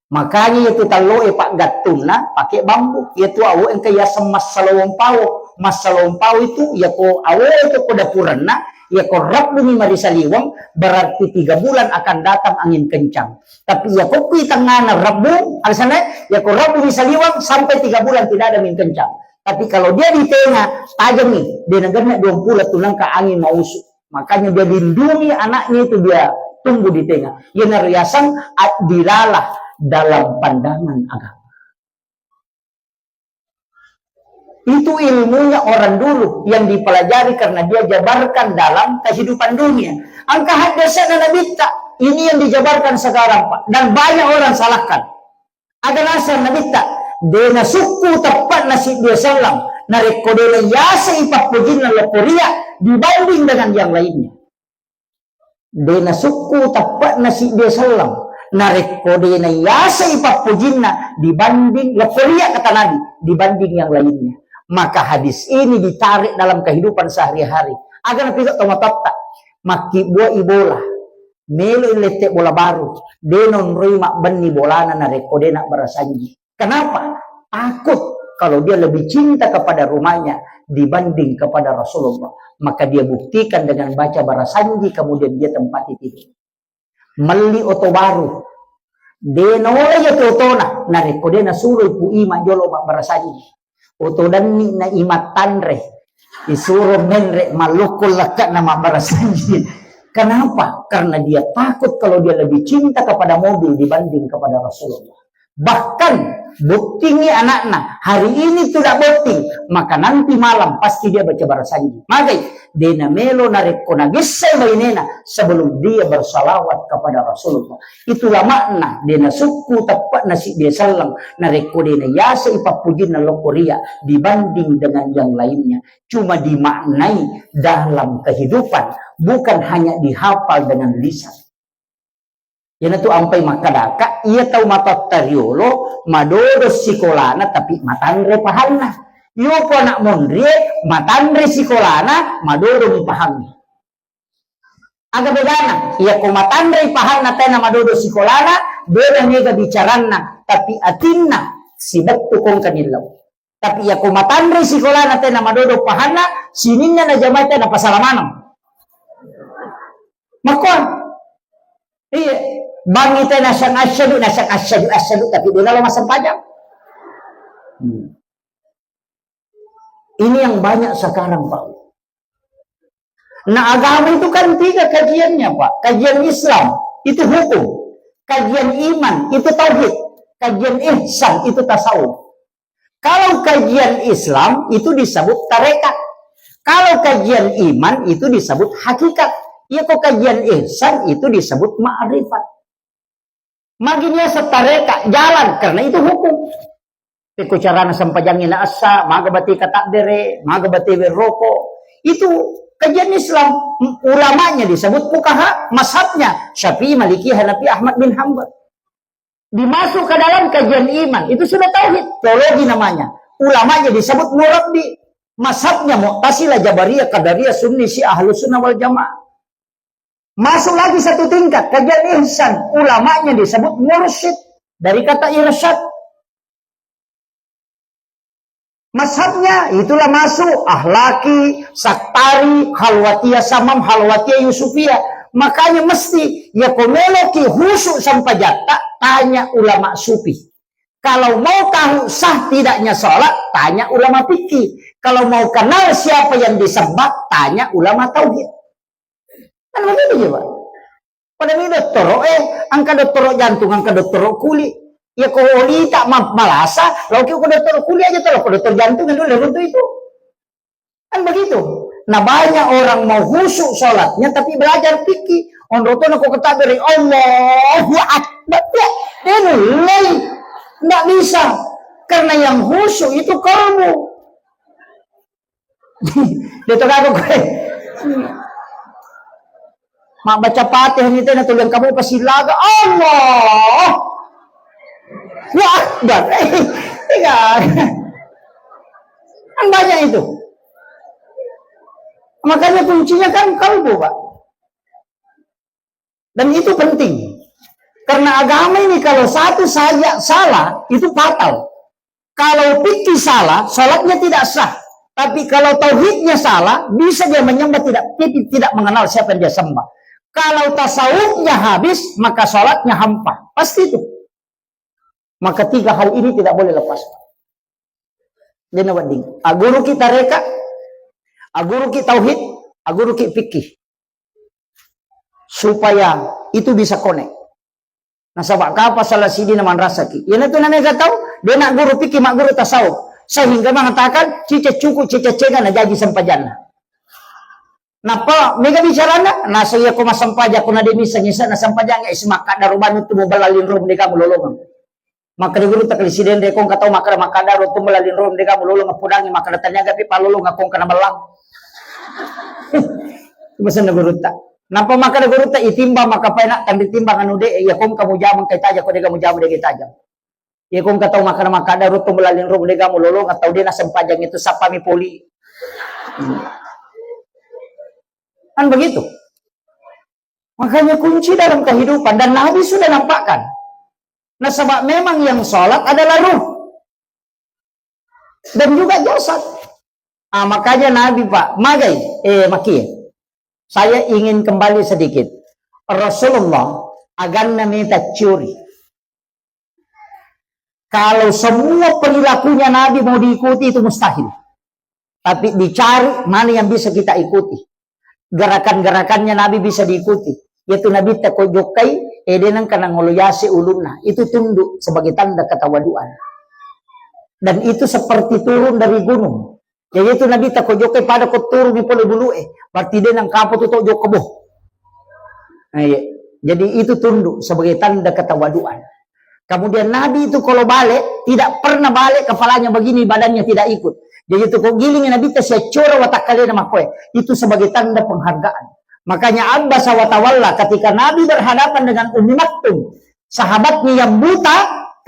Makanya itu telloe paggattunna pakai bambu. Itu awo engka yaseng massalowong pawo. Massalowong pawo itu ya ko awo itu ko dapurenna, ya ko rabbuni marisaliweng, berarti tiga bulan akan datang angin kencang. Tapi ya ko kui tengahna rebbu, alasannya ya ko rabbuni saliweng sampai tiga bulan tidak ada angin kencang. Tapi kalau dia di tengah, tajam nih, dia negara dua puluh tunang ke angin mausu. Makanya dia lindungi anaknya itu, dia tumbuh di tengah. Iyanaro yaseng a-, dilalah dalam pandangan agama. Itu ilmunya orang dulu yang dipelajari karena dia jabarkan dalam kehidupan dunia. Engka haddese'na Nabitta, ini yang dijabarkan sekarang, Pak. Dan banyak orang salahkan. Aga naseng Nabitta, de nasukku teppe'na siddi selleng, narekko de nayasei pappojinna lokko ria dibanding dengan yang lainnya. De nasukku teppe'na siddi selleng, narekko de nayasei pappojinna dibanding lokko ria, kata Nabi, dibanding yang lainnya. Maka hadis ini ditarik dalam kehidupan sehari-hari. Aga napigau tomatoatta, makkibbuai bola. Melo lette bola baru, de nonroi mabbenni bolana narekko de nabbarasanji. Kenapa? Takut kalau dia lebih cinta kepada rumahnya dibanding kepada Rasulullah. Maka dia buktikan dengan baca barasanji, kemudian dia tempati tidur. Melli oto baru, de naola iya tu otona narekko de nasuroi Pu Ima jolo mabbarasanji. Oto danni na imattanre, isuro menre mallukku lekke'na mabbarasanji. Kenapa? Karena dia takut kalau dia lebih cinta kepada mobil dibanding kepada Rasulullah. Bahkan bottingi anakna, hari ini tidak botting, maka nanti malam pasti dia baca barasanji. Magai, de namelo narekko nagessai bainena sebelum dia bersalawat kepada Rasulullah. Itulah makna de nasukku teppe'na siddi selleng, narekko de nayasei pappujinna lokko ria dibanding dengan yang lainnya. Cuma dimaknai dalam kehidupan, bukan hanya dihafal dengan lisan. Iyanatu ampai makkadaka, iya tau matoatta riolo madodo sikolana tapi matanre pahanna. Iyopo anak monrie matanre sikolana, madodo mi pahanna. Aga bedana? Iyako matanrei pahanna tena madodo sikolana, beda mega bicaranna, tapi atinna sibettu kongka nillau. Tapi iyako matanrei sikolana tena madodo pahanna, sininna najamai tena pasala maneng. Makkuan. Iya, bangi tena sang asyadu, na sang asyadu, asyadu, tapi dia dalam masam pajang. Hmm. Ini yang banyak sekarang, Pak. Nah, agama itu kan tiga kajiannya, Pak. Kajian Islam itu hukum, kajian iman itu tauhid, kajian ihsan itu tasawuf. Kalau kajian Islam itu disebut tarekat. Kalau kajian iman itu disebut hakikat. Iya, kok kajian ihsan itu disebut ma'rifat. Magi niaseng tareka, jalan, karena itu hukum. Pekko carana sempajangnge na essa, maga bate katabbere, maga bate werroko. Itu kajian Islam. Ulamanya disebut fukaha, mazhabnya Syafi'i, Maliki, Hanafi, Ahmad bin Hanbal. Dimasuk ke dalam kajian iman, itu sudah tauhid, teologi namanya. Ulamanya disebut murabbi, mazhabnya Mu'tazilah, Jabariyah, Qadariyah, Sunni, Syiah, Ahlus Sunnah wal Jamaah. Masuk lagi satu tingkat, kajian ihsan. Ulamanya disebut mursyid. Dari kata irsyad. Mazhabnya itulah masuk Ahlaki, Saktari, Halwatiyah Samam, Halwatiyah Yusufiyah. Makanya mesti, ya, ko meloki khusyuk sampajatta, tanya ulama sufi. Kalau mau tahu sah tidaknya sholat, tanya ulama fikih. Kalau mau kenal siapa yang disembah, tanya ulama tauhid. Kan begitu, coba. Pada mi dottoro, eh, engka dottoro jantung, engka dottoro kuli. Ya ko olita ma-, malasa, loki ko dottoro kuli aja to, ko dottoro jantung dulu runtu itu. Kan begitu. Nah, banyak orang mau khusyuk sholatnya, tapi belajar fikih. Onro to nako ketabiri, Allahu Akbar. Ya, dia mulai. Nggak bisa. Karena yang khusyuk itu kalbu. Dia to kagak gue. Mak baca Fatihah nih, tena tulian kamu pasti laga. Allah. Wah, Akbar. Iya. Kan banyak itu. Makanya kuncinya kan kalbu, Pak. Dan itu penting. Karena agama ini kalau satu saja salah, itu fatal. Kalau fikih salah, sholatnya tidak sah. Tapi kalau tauhidnya salah, bisa dia menyembah tidak, tapi tidak mengenal siapa yang dia sembah. Kalau tasawufnya habis, maka sholatnya hampa. Pasti itu. Maka tiga hal ini tidak boleh lepas. Dena wedding. Aguru ki tareka, aguru ki tauhid, aguru ki fikih. Supaya itu bisa connect. Nasaba kapa salah sidi na manrasaki. Iyana tu namega tau, dena guru fikih, magguru tasawuf. Sehingga mengatakan, cica cuku, cica cega na jaji sempajanna. Nappa mega bicarana, nasa iya ko massempajang ko na de misseng isa na sempajang, eh, si makkadaro banu tu muballa linro mudega mulolongeng. Makkeda guru takali sidenre kong katau makkeda makkadaro tu muballa linro mudega mulolongeng podangi makkeda taniaga pi palolongeng kong kana mellang. Masenna gurutta. Nappa makkeda gurutta itimbang makkapaina tanri timbang anu de, iya kong kamu jamang kai taja ko dega mu jamang dega tajang. Iya kong katau makkeda makkadaro tu muballa linro mudega mulolongeng tau de na sempajang itu sappami poli. Kan begitu. Makanya kunci dalam kehidupan, dan Nabi sudah nampakkan. Nasaba memang yang sholat adalah ruh dan juga jasad. Ah, makanya Nabi, Pak, magai, eh, maki. Saya ingin kembali sedikit. Rasulullah, aganna meta curi. Kalau semua perilakunya Nabi mau diikuti, itu mustahil. Tapi dicari mana yang bisa kita ikuti. Gerakan-gerakannya Nabi bisa diikuti. Yaitu Nabi tako jokkai, eh, de nengka nangolo yase ulunna. Itu tunduk sebagai tanda ketawaduan. Dan itu seperti turun dari gunung. Jadi itu Nabi tako jokkai pada ko turun di pole bulu, eh. Berarti de nengka apa tu to jokka boh. Nah, iya. Jadi itu tunduk sebagai tanda ketawaduan. Kemudian Nabi itu kalau balik, tidak pernah balik kepalanya begini, badannya tidak ikut. Jadi itu kok giling Nabi teh secara watakkalena makoe. Itu sebagai tanda penghargaan. Makanya Abbas wa tawalla ketika Nabi berhadapan dengan Ummi Maktum, sahabatnya yang buta,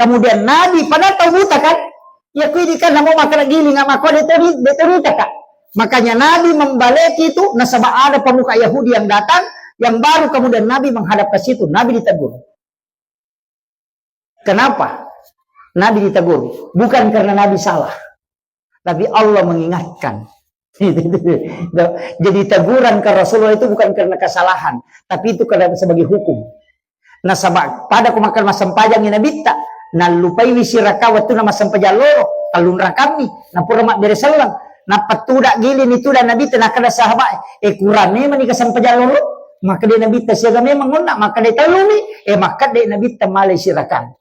kemudian Nabi pada tahu buta kan? Ya kui di kan mau makan giling nggak makoe itu ni, itu ni kak. Makanya Nabi membaleki itu, nasaba ada pemuka Yahudi yang datang, yang baru kemudian Nabi menghadap ke situ, Nabi ditegur. Kenapa Nabi ditegur? Bukan karena Nabi salah, tapi Allah mengingatkan. Jadi teguran ke Rasulullah itu bukan karena kesalahan, tapi itu karena sebagai hukum. Nasaba pada ko makkeda massempajangngi Nabitta, nallupaiwi siraka wettunna massempajang loro, tellung rakammi, napura mabbere selleng, nappa tuda gilini tuda Nabitta, nakkeda sahabat, eh, kurang memang ni kasempajang loro, makkeda Nabitta siaga memang onna, makkeda tellumi, eh, makkeda Nabitta malai sirakang.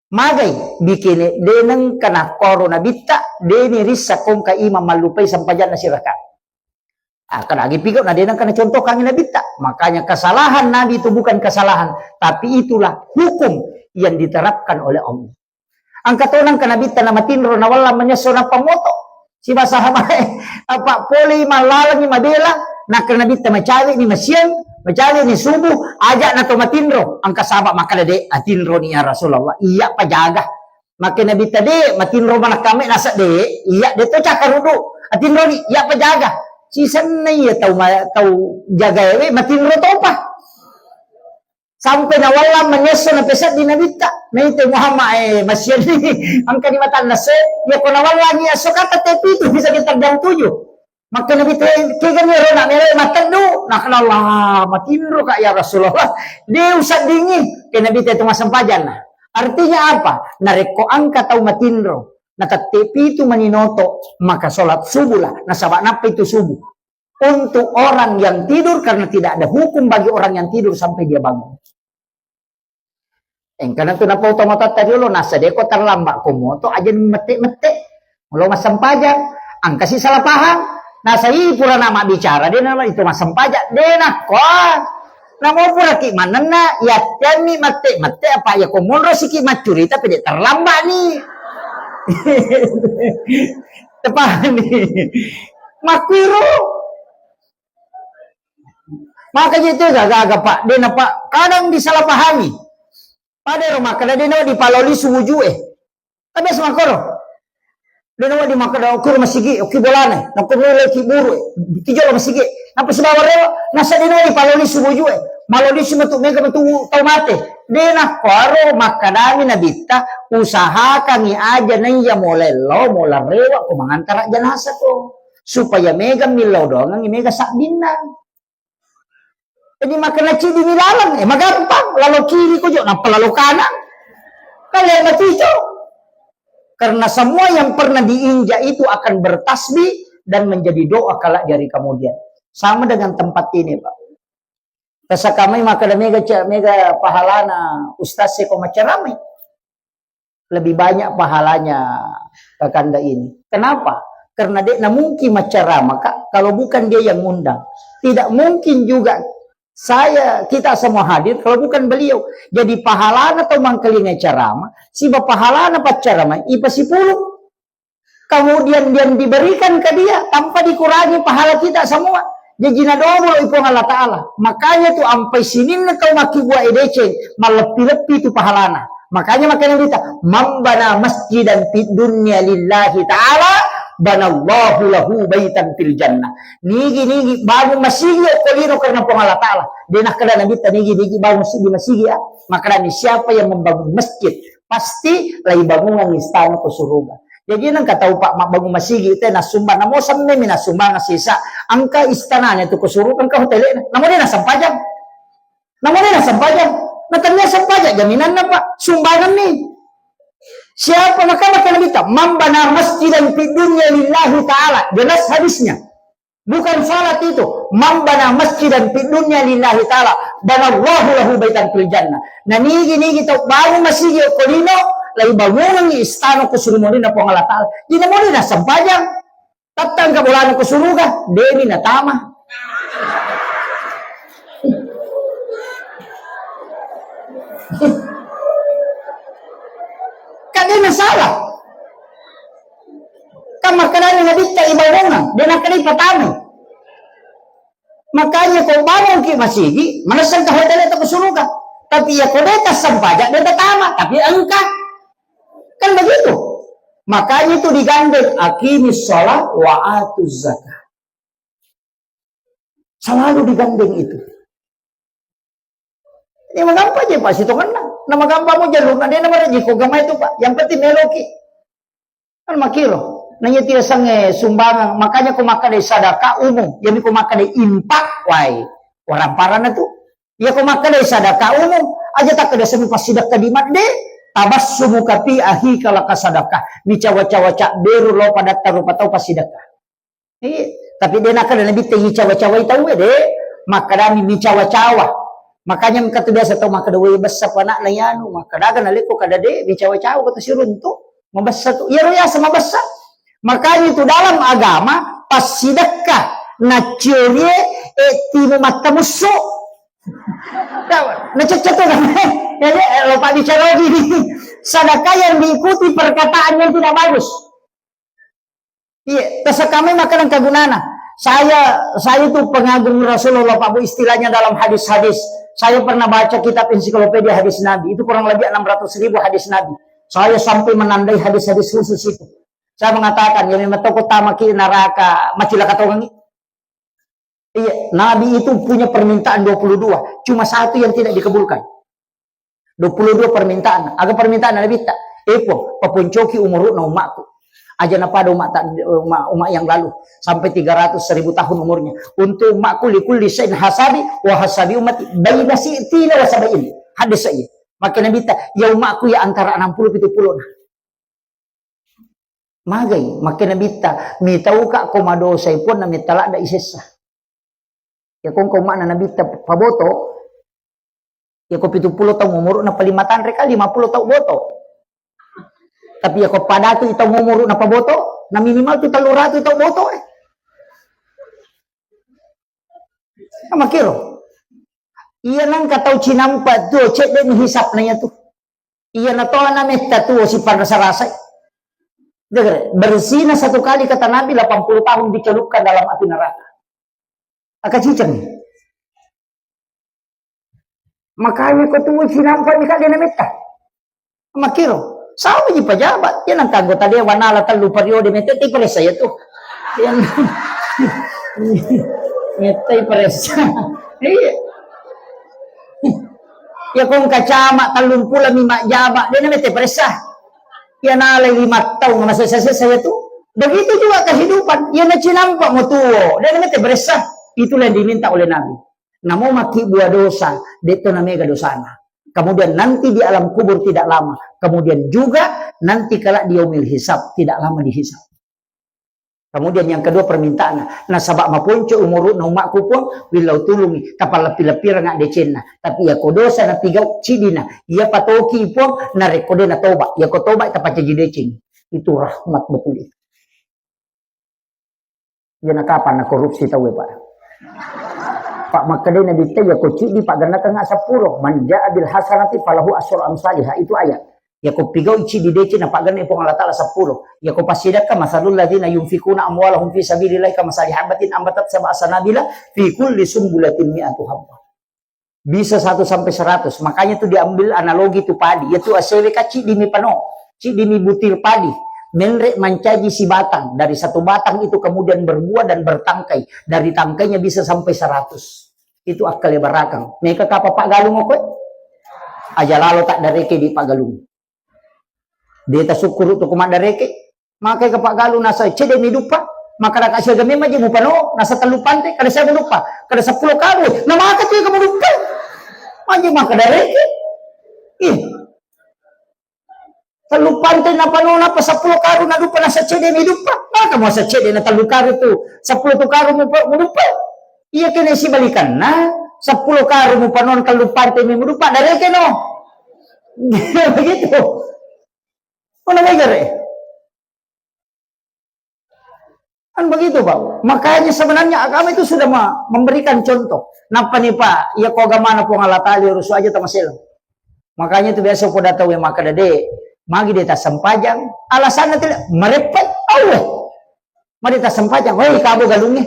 Magai, bikini deneng kana koro Nabitta, deni rissa kongka imam mallupai sempajanna sirakang. Ah, kadagi pigau na denang kana contoh kangi Nabitta. Makanya kesalahan Nabi itu bukan kesalahan, tapi itulah hukum yang diterapkan oleh Allah. Angka tonang ka Nabitta na matinro na walla manyesso na pamoto. Siba sahabat, apa pole mallalangi mabela, na ka Nabitta macawe ni masiang, macawe ni subuh, aja na to matinro. Angka sahabat makkeda de, atinro ni ya Rasulullah. Iya pajaga. Makkeda Nabitta de, matinro manakkamme nasa de, iya de to cakkarudu. Atinroni, iya pajaga. Sisenna iya tau ma-, tau jagaewe matinro topa. Sampai nawallang manyesso na peseddi Nabitta. Naite Muhammad, eh, masiani. Angka ni matanna se, iya ko nawallangi esso kata te pitu bisa kita jam tujuh. Makkeda Nabitta, kegani ero na melo mateddu? Nakkeda Allah, matinro ka ya Rasulullah. De useddingi. Ke Nabitta itu massempajang na. Artinya apa? Narekko angka tau matinro, na tette pitu maninoto, maka sholat subuh lah. Nasaba nappa itu subuh. untuk orang yang tidur, karena tidak ada hukum bagi orang yang tidur sampai dia bangun. Engkana tu napau tomatoatta riolo, nasa deko terlambat ko moto aja mette-mette. Lo massempajang, engkasi salah paham. Nasa i pura nama bicara, de nama itu massempajang, de nakko. Namo pura ki manenna, yattianni mette-mette apa ya ko monro siki maccurita pede terlambat ni. Tepahani. Makkuiro. Maka je tu gaga-gaga, Pak. De napa kadang disalahpahami. Pada ro makkeda de nawa dipaloli suwuju e. Tapi asmakkoro. De nawa di makkeda okkur masigi, okki bolana, nakko mulai ki buru e. Ki jolo masigi. Napa sibawa rewa, nasa de nawa dipaloli suwuju e. Maloli si metu mega metu tau mate. De nakkoro makkedami nabitta, usahakangi aja naiya molello, mola rewa ko mangantara janasa ko. Supaya mega millau doangengngi mega sabbinna. Jadi makkeda ciddi mi laleng, eh, magampang, lalo kiri ko jo, nappa lalo kanang. Kale matico. Karena semua yang pernah diinjak itu akan bertasbih dan menjadi doa kelak di hari kemudian. Sama dengan tempat ini, Pak. Tasakamai makkeda mega ce-, mega pahalana ustaz e ko maccaramai. Lebih banyak pahalanya kakanda ini. Kenapa? Karena de namungkin maccarama, Kak, kalau bukan dia yang ngundang. Tidak mungkin juga saya, kita semua hadir kalau bukan beliau. Jadi pahalana tau mangkalinga carama, siba pahalana paccarama, ipasipulung. Kemudian yang diberikan ke dia tanpa dikurangi pahala kita semua. Jaji nadomo i Puang Allah Ta'ala. Makanya tu ampai sininna tau makkibua e deceng, malleppi-leppi tu pahalana. Makanya makanya kita, "Man bana masjidan fid dunya lillahi ta'ala, banallahu lahu baitan fil jannah." Nigi-nigi bangun masigi okko lino karena Puang Allah Ta'ala. De nakkeda Nabitta nigi-nigi bangun masigi, masigi ya. Makanya siapa yang membangun masjid, pasti laibangungan istana ko suruga. Jaji nengka tau, Pak, mabbangun masigi te nasumbang, namo semme mi nasumbang sisa. Engka istanana tu ko suruga, engka hotele, namo de nasempajang. Namo de nasempajang. Na tania sempajang jaminanna, Pak, sumbangan ni. Siapa maka maka Nabitta, "Man bana masjidan fid dunya lillahi ta'ala." Jelas hadisnya. Bukan salat itu. "Man bana masjidan fid dunya lillahi ta'ala, banallahu lahu baitan fil jannah." Na nigi-nigi tau bangun masigi okko lino, laibangungengngi istana ko suruga Puang Allah Ta'ala. Jadi namo de nasempajang. Tattangka bolana ko suruga, demi natama. Kan de nasala. Kan makkedani Nabitta ibangungang, de nakkeda ipatamai. Makanya ko bangunki masigi, manessang ka hotel itu ke suruga. Tapi ya ko de tassempajang, de tatama, tapi engka. Kan begitu. Makanya itu digandeng, "Aqimis shalah wa atuz zakah." Selalu digandeng itu. Ini magampang aja, Pak, sitongenna. Nah, magampang mau jalurna, dia nama rezeki, agama itu, Pak. Yang penting meloki. Kan makiro. Nanya tidak sange sumbangan, makanya ko makkeda sedekah umum. Jadi ko makkeda infak, wai. Orang parana tu. Iya ko makkeda sedekah umum, aja takkeda semu passidekka di madde, tabassumuka fi akhika laka sadaqah. Micawa-cawa cak beru lo pada tarupa tau passidekka. Iya, tapi de nakkeda Nabitta icawa-cawai tau e, de. Makkedami micawa-cawa. Makanya engka tu biasa tau makkeda, "Wei, bessa ko anakna ianu." Makkedaga nalekko kada de, micawa-cawa ko tu siruntu. Mabessa tu. Iyaro yaseng mabessa. Makanya tu dalam agama, passidekka naciorie, eh, timu mattamussu. Nacecce tu kan. Jadi, eh, lupa bicara lagi. Sedekah yang diikuti perkataan yang tidak bagus. Iya, tersekamnya makanan kagunana. Saya, saya itu pengagum Rasulullah, Pak Bu, istilahnya dalam hadis-hadis. Saya pernah baca kitab ensiklopedia hadis Nabi. Itu kurang lebih enam ratus ribu hadis Nabi. Saya sampai menandai hadis-hadis khusus itu. Saya mengatakan, ya memang toko tamaki neraka, macilaka tongangi. Iya, Nabi itu punya permintaan dua puluh dua, cuma satu yang tidak dikabulkan. Dua puluh dua permintaan. Aga permintaan Nabitta? Epo, paponcoki umuruna umakku. Aja napada umat, umat, umat yang lalu sampai tiga ratus seribu tahun umurnya. Untuk umakku, likulli syai'in hasabi, wa hasabi ummati baina si'tina wa sab'in. Hadis saya. Maka Nabitta, ya umakku ya antara enam puluh pitu puluh nah. Magai, makkeda Nabitta, mitauka ko madosai puanna metta ladda isessa. Iya ko engka umma'na Nabitta paboto, iya ko pitu pulo taung umuru'na paling matanre ka lima pulo tau boto. Tapi iya ko padatu i taung umuru'na paboto, na minimal tu tellu ratu tau boto, eh. Makkiro. Iya nengka tau cinampa tuo, cedde ni hisapna iya tu. Iya natoana metta tuo siparasa-rasai. Dengar, bersihnya satu kali kata Nabi delapan puluh tahun dicelupkan dalam api neraka. Aka ciceng. Makanya ko tuo cinampa ni kak dena metta. Makkiro, sama ji pejabat. Iya nengka anggota dewan ala tellu periode metta ti peresa iya tu. Iya. Metta peresa. Iya. Iya ko engka camat tellung pulo mi majjama, dena metta peresa. Iya nalai lima taung masesa-sesa iya tu. Begitu juga kehidupan. Iya nacinampa mo tuo, dena metta peresa. Itulah yang diminta oleh Nabi. Namo makkibua dosa, detto namega dosana. Kemudian nanti di alam kubur tidak lama. Kemudian juga nanti kelak di yaumil hisab tidak lama dihisab. Kemudian yang kedua permintaanna, nasaba maponco umuru'na umma'ku Puang, willau tulungi, tapalleppi-leppireng addecenna. Tapi iya ko dosa napigau cidina, iya patoki Puang, narekko de natoba, iya ko toba tapacaji deceng. Itu rahmat betul itu. Iya na kapan na korupsi tau e, Pak? Pak, makkedai Nabitta, iya ko ciddi paggennakengnga seppulo. Man jaa bil hasanati falahu asyru amsaliha. Itu ayat. Iya ko pigau ciddi deceng na paggenna Puang Allah Taala seppulo. Iya ko passidakka, masalul ladzina yunfikuna amwalahum fi sabilillahi kamasali habbatin ambatat sab'a sanabila fi kulli sumbulatin mi'atu habbah. Bisa satu sampai seratus. Makanya itu diambil analogi itu padi. Yaitu asewe ka ciddi mi pano, ciddi mi butir padi. Menre mancaji si batang. Dari satu batang itu kemudian berbuah dan bertangkai. Dari tangkainya bisa sampai seratus. Itu akkale barakang. Meka kapa paggalung koe? Aja lalo tak dareke di paggalung. De tasukkuru tu ko maddareke. Makai ka paggalung nasa cedde mi duppa. Makkada ka siaga memang je mupano, nasa tellu pante, kada siaga duppa. Kada seppulo karung. Na maka tu kamu duppa. Manje maka dareke. Ih. Tellu pante na pano na pa seppulo karung na duppa nasa cedde mi duppa. Maka mo sa cedde na tellu karung tu. Seppulo tu karung mu, mu duppa. Iya kene sibalikanna, seppulo karung mu pano tellu pante mi mu duppa dareke no. Begitu. Mana wajar, eh? Kan begitu, Pak. Makanya sebenarnya agama itu sudah ma-, memberikan contoh. Napa nih, Pak? Ya, ko agamana Puang Allah Taala, rusuh aja tamasel. Makanya itu biasa pada tahu yang makan dede. Magi dia tak sempajang. Alasannya tidak merepet. Allah. Mari tak sempajang. Woi, kabo galungi.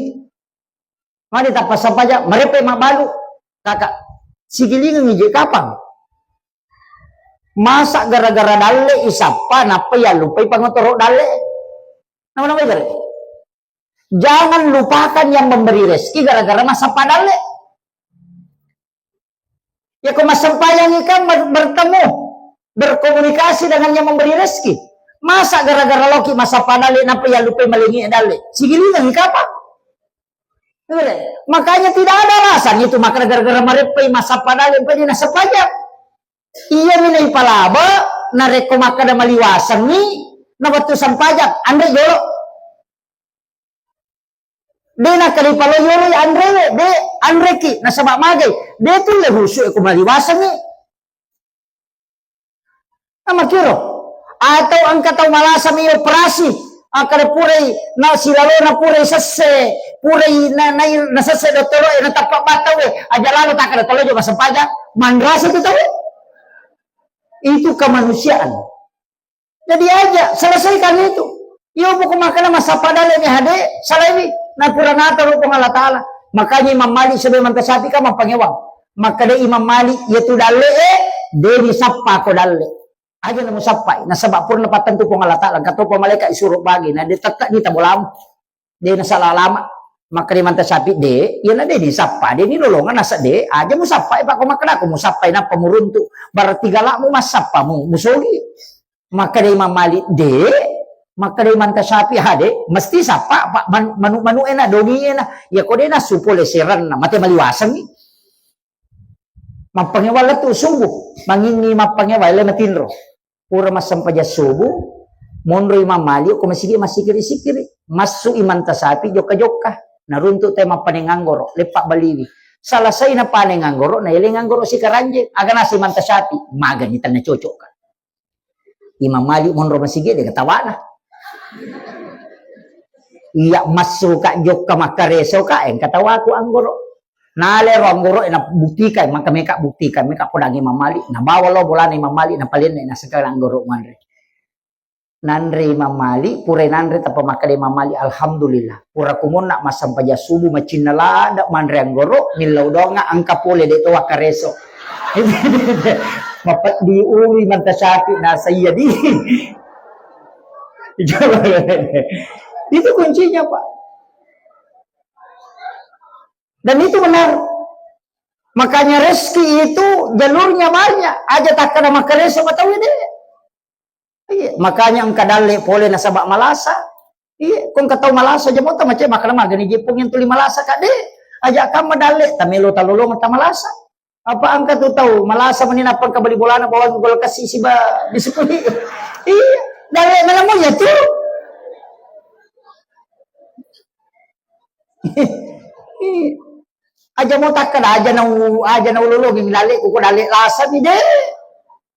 Mani tappa sampaja, mareppe mabbalu. Kaka, sigilingengngi je kapang. Masa gara-gara dalle isappa, nappa yallupai pangotoro dalle? Nama-nama gare? Jangan lupakan yang memberi rezeki gara-gara massappa dalle. Ya, ko massempajang ikam ber-, bertemu, berkomunikasi dengan yang memberi rezeki. Masa gara-gara loki massappa dalle, nappa yallupai malengi dalle? Sigilingengngi kapang. Betul, ya? Makanya tidak ada alasan itu, maka gara-gara mareppai massappa dalle, pai nasempajang. Iya mi naipalaba, narekko makkada maliwasengngi, na wettu sempajang, anre jolo. De nakkeda ipalo yolo anrewe, de anreki, nasaba magai, de tulle husu e ko maliwasengngi. Amakkiro, atau engka tau malasa mi operasi, akkada purai na silalona purai sesse, purai na, na, na sesse dottoro e, na tappa battau e, aja lalo takkada tolo jo masempajang, manrasa tu tau. Itu kemanusiaan. Jadi aja, selesaikan itu. Iyo, buku makkeda massappa dalle ni hade, salaiwi. Na pura nataro Puang Allah Taala. Makanya Imam Malik sebagai mantasapi kan mappangewang. Makkeda Imam Malik, iya tu dalle e, de ni sappa ko dalle. Aja na musappai. Nasaba pura napattentu Puang Allah Taala. Engka topa malaikat isuro bagi. Na de tette ni tabolamu. De nasala alama. Makkeda mantasapi de, iya na de ni sappa, de ni lolongan nasa de, aja musappai, Pak, ko makkeda ko musappai nappa muruntu. Berarti galakmu massappamu, musogi. Makkeda Imam Malik, de, makkeda Imam Tasyafi, ha, de, mesti sappa, Pak, man-, manu-, manu ena, dongi ena. Ya ko de nasu pole seranna, mate maliwasengngi. Mappangewang lettu subuh, manginni mappangewang, ele matinro. Pura massempajang subuh, monro Imam Malik, ko masigi massikiri-sikiri. Massu Imam Tasyafi jokka-jokka. Naruntu' te mappaneng anggoro', leppa' baliwi. Salasai napaneng anggoro', naeleng anggoro' sikaranjeng. Aga naseng Imam Tasyafi', magani tenna cocok ka. Imam Malik monro masigi de' katawana. Iya massu ka jokka makkareso ka, engka tawaku anggoro'. Nalero anggoro' e nabuktikan, maka meka buktikan, meka podangi Imam Malik. Nabawa lo bolana Imam Malik, napalenna, nasengka anggoro' manre. Nanre Imam Malik, pura nanre tappa makkeda Imam Malik, "Alhamdulillah. Pura kumonna massampaja subuh macinna lada manre anggoro', millau doangnga engka pole de' to wakkareso." Mapeddi ulu Imam Tasyafi' nasaiya di. Itu kuncinya, Pak. Dan itu benar. Makanya rezeki itu jalurnya banyak. Aja takkada makkareso matawi de'. Iya, makanya engka dalle' pole nasaba' malasa. Iya, ko engka tau malasa jamota mace makkada magani je pong yang tuli malasa ka de'. Aja kamma dalle', tamelo talolong tamalasa. Apa engka tu tau malasa meni nappa engka bali bolana bawang gol kasi siba biskuit. Iya, dalle' mana mo ya tu. Aja mo takkada aja nau, aja naulolongi dalle' ko, ko dalle' lasa mi de'.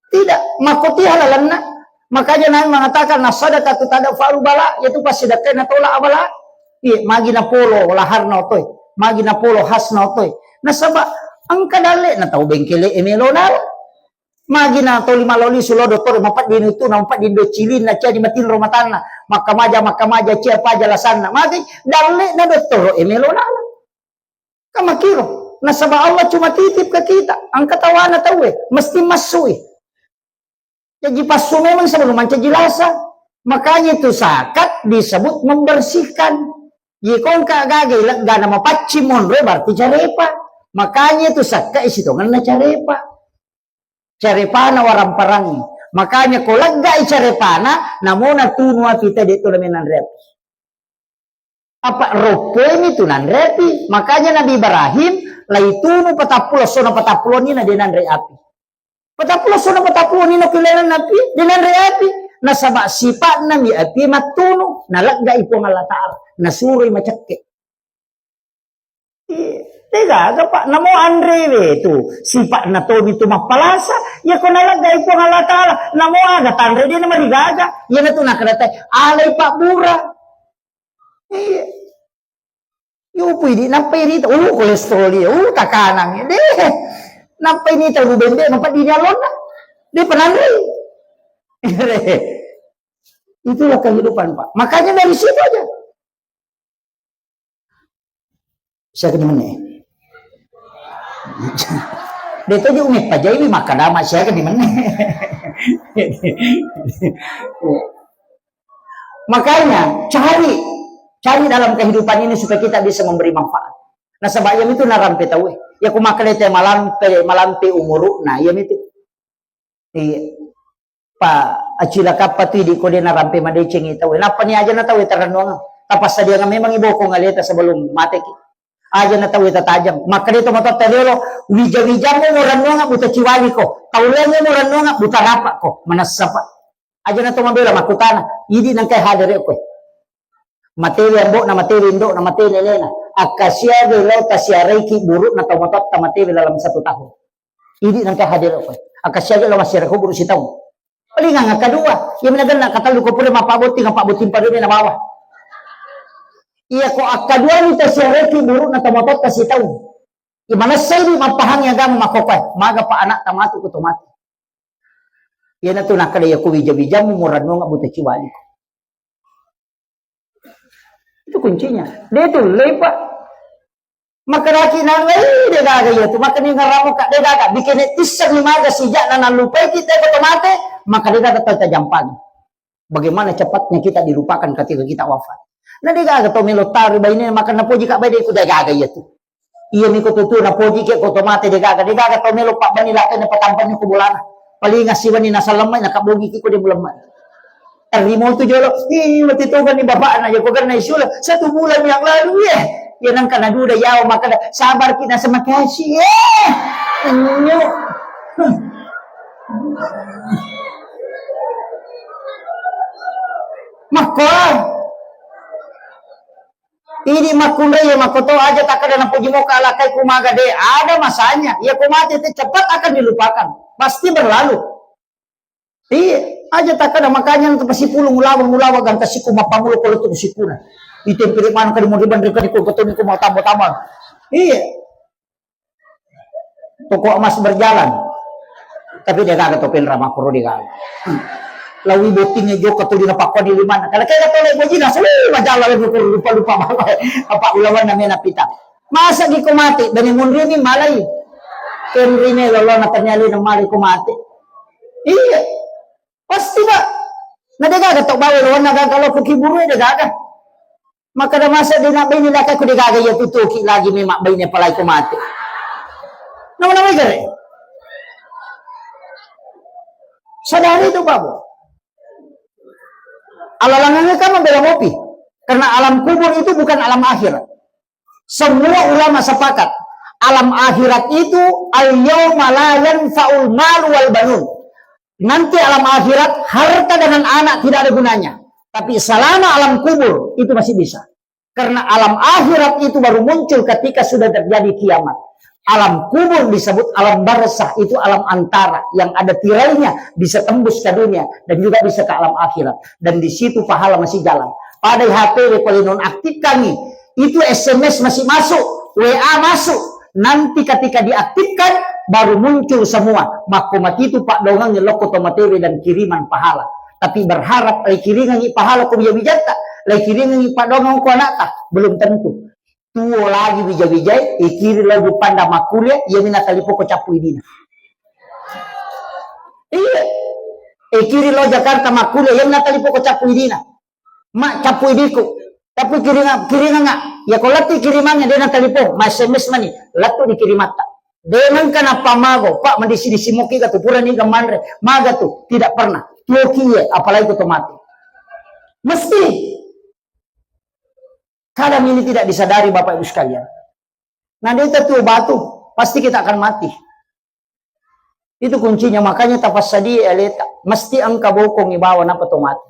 Tidak, makkotiha lalenna. Makanya Nabi mengatakan, "As-sadaqatu tadfa'ul bala," yaitu passidekkai natolak abala. Iya, magi napolo laharna otoi, magi napolo khasna otoi. Nasaba' engka dalle' na tau bengkele e melo nala. Magi na toli maloli sulo dottoro mapadding itu, na mapadding docilin na cia di matinro matanna. Makkamaja, makkamaja cia paja lasanna. Magi dalle' na dottoro e melo nala. Kan makkiro. Nasaba' Allah cuma titip ke kita. Engka tawana tauwe, mesti massui. Jaji passu memang sebelum mancaji lasa. Makanya itu zakat disebut membersihkan. Jadi ko engka gaga ileggana mapaccing monro berarti carepa. Makanya itu sakka isitonganna carepa. Carepana waramparang. Makanya ko leggai carepana, namona tunu api tadi tu namanya nanre api. Apa roppoimi tu nanre api. Makanya Nabi Ibrahim laitunu patappulo sona patappulo ni na de' nanre api. Patappulo sona patappulo ni na kulenan api, de' nanre api. Nasaba' sipa'na mi api mattunu, naleggai Puang Allah Ta'ala, nasuroi macekke. Iya, de' gaga, Pak. Namo anrewe tu, sipa'na tomi tu mappalasa. Iya ko naleggai Puang Allah Ta'ala, namo aga tanre de' namarigaga. Iya natu nakadatai, alai pabbura. Iya. Yupu idi, nappai rita, uh, kolesterol iya, uh, takanang. De'. Nappai nita uru bembe, mapaddini alonna. De' pananre. Itulah kehidupan, Pak. Makanya dari situ aja. Siaga ni menne? De' toji umi pajaiwi makkadama siaga ni menne. Makanya cari, cari dalam kehidupan ini supaya kita bisa memberi manfaat. Nasaba' iyami tu narampe tauwe. Iya ko makkeda te malampe, malampe umuru'na, iyami tu. Iya. Pa acilakappa tu idi ko de' narampe madecengi tauwe. Nappa ni aja na tauwe tarennuang. Tapassadiang memang ibokong aleta sebelum mateki. Aja na tauwe tatajang. Makkeda to matotta riolo, wija-wijammu murennuang buta ciwaliko. Taulengnge murennuang buta rapako. Manessa, Pak. Aja na to mabela makkutana, idi nangkai hadere koe. Matewe ambo'na, matewe indo'na, matewe nenena. Akkasiagai lao tasiaraiki buru'na tomatoatta matewe dalam satu tahun. Idi nangka hadere koe. Akkasiagai lao massiara kuburu sitaung. Palingang akkadua, iya minagenna katellu ko pura mappabotting, mappabotting padone nabawa. Iya ko akkaduani tasiaraiki buru'na tomatoatta sitaung. Iya manessai di mappahangi agama makkokoe, maga pa anakta matu ko tomate. Iyanatu nakkeda iya ko wija-wijammu murennuang buta ciwaliko. Itu kuncinya. De' tullei, Pak. Makkedaki nangai, "Eh, de' gaga iya tu." Makkeda ngaramo ka, "De' gaga." Bikene tisseng maga sija'na nallupai kita ko tomate, maka de' gaga tau tajampangi. Bagaimana cepatnya kita dilupakan ketika kita wafat. Na de' gaga tau melo taro baine, maka napoji ka baine ku de' gaga iya tu. Iya miko tutu napoji ke ko tomate de' gaga, de' gaga tau melo pabbani lakkainna patampani ko bolana. Paling assiwani nasallemma, nakabogi ki ko de' mulemma. Tarimo tu jolo, ih, mati tongani bapakna, ya ko ganna isula, satu bulan yang lalu, ya. Ya nangka naduda yawa makkeda, sabar ki nasa makasih, ya. Enyo. Makko. Idi makkunrai ya makoto aja takkada napoji moka alakai kumaga de ada masanya. Ya ko mate te cepat akan dilupakan. Pasti berlalu. Iya, aja takkada makanya nanti pasti pulung ulawa ulawa ganta siku mappamulo kalau tu sikuna. Itu yang pilih mana kali mau dibandingkan di kota ini mau tambah tambah. Iya. Toko emas berjalan. Tapi de gaga to penra makkoro de gaga. Lawi bottingnya joko tu dina pakko di limana. Kalau kayak to le bojina selalu majalah lupa lupa lupa apa ulawan namanya pita. Masa di ko mate bani munrini malai. Kenrine lolo na tanyali na malai ko mate. Iya. Pasti pak. Na de gaga to bawa lawan na gaga lo kukiburu de gaga. Makkada masa de nabbaine laka ku de gaga iya tutuki lagi memang baine palai ko mate. Nama-nama gare. Sadari itu Pak Bu. Alalangangnya kan membela mopi. Karena alam kubur itu bukan alam akhirat. Semua ulama sepakat, alam akhirat itu al-yauma la yanfa'ul malu wal banun. Nanti alam akhirat harta dengan anak tidak ada gunanya. Tapi selama alam kubur itu masih bisa. Karena alam akhirat itu baru muncul ketika sudah terjadi kiamat. Alam kubur disebut alam barzah, itu alam antara yang ada tirainya bisa tembus ke dunia dan juga bisa ke alam akhirat. Dan di situ pahala masih jalan. Pada H P le pale nonaktifkan nih, itu S M S masih masuk, W A masuk. Nanti ketika diaktifkan, baru muncul semua. Makko matitu pak dongang lokko tomatewe dan kiriman pahala. Tapi berharap lai kiringangi pahala ko bija-bijatta, lai kiringangi padongang ko anakta, belum tentu. Tuo lagi bija-bijai, ikiri lo dupanda makkuliah, iya mina talipoko cappu idina. Iya. Ikiri lo Jakarta makkuliah, iya mina talipoko cappu idina. Ma cappu idiku. Tapi kiringa kiringa iya ko latti kirimannya dena talipong, ma S M S mani, lattu dikirimatta. Denengka napamago, Pak, madisi-disi moki ga tu purani ga manre. Maga tu, tidak pernah. Tuoki iye, apalagi ko to mati. Mesti. Kadang ini tidak disadari Bapak Ibu sekalian. Nah, dia tuo batu, pasti kita akan mati. Itu kuncinya, makanya tapassadie aleta. Mesti engka bokong ibawa napa to mati.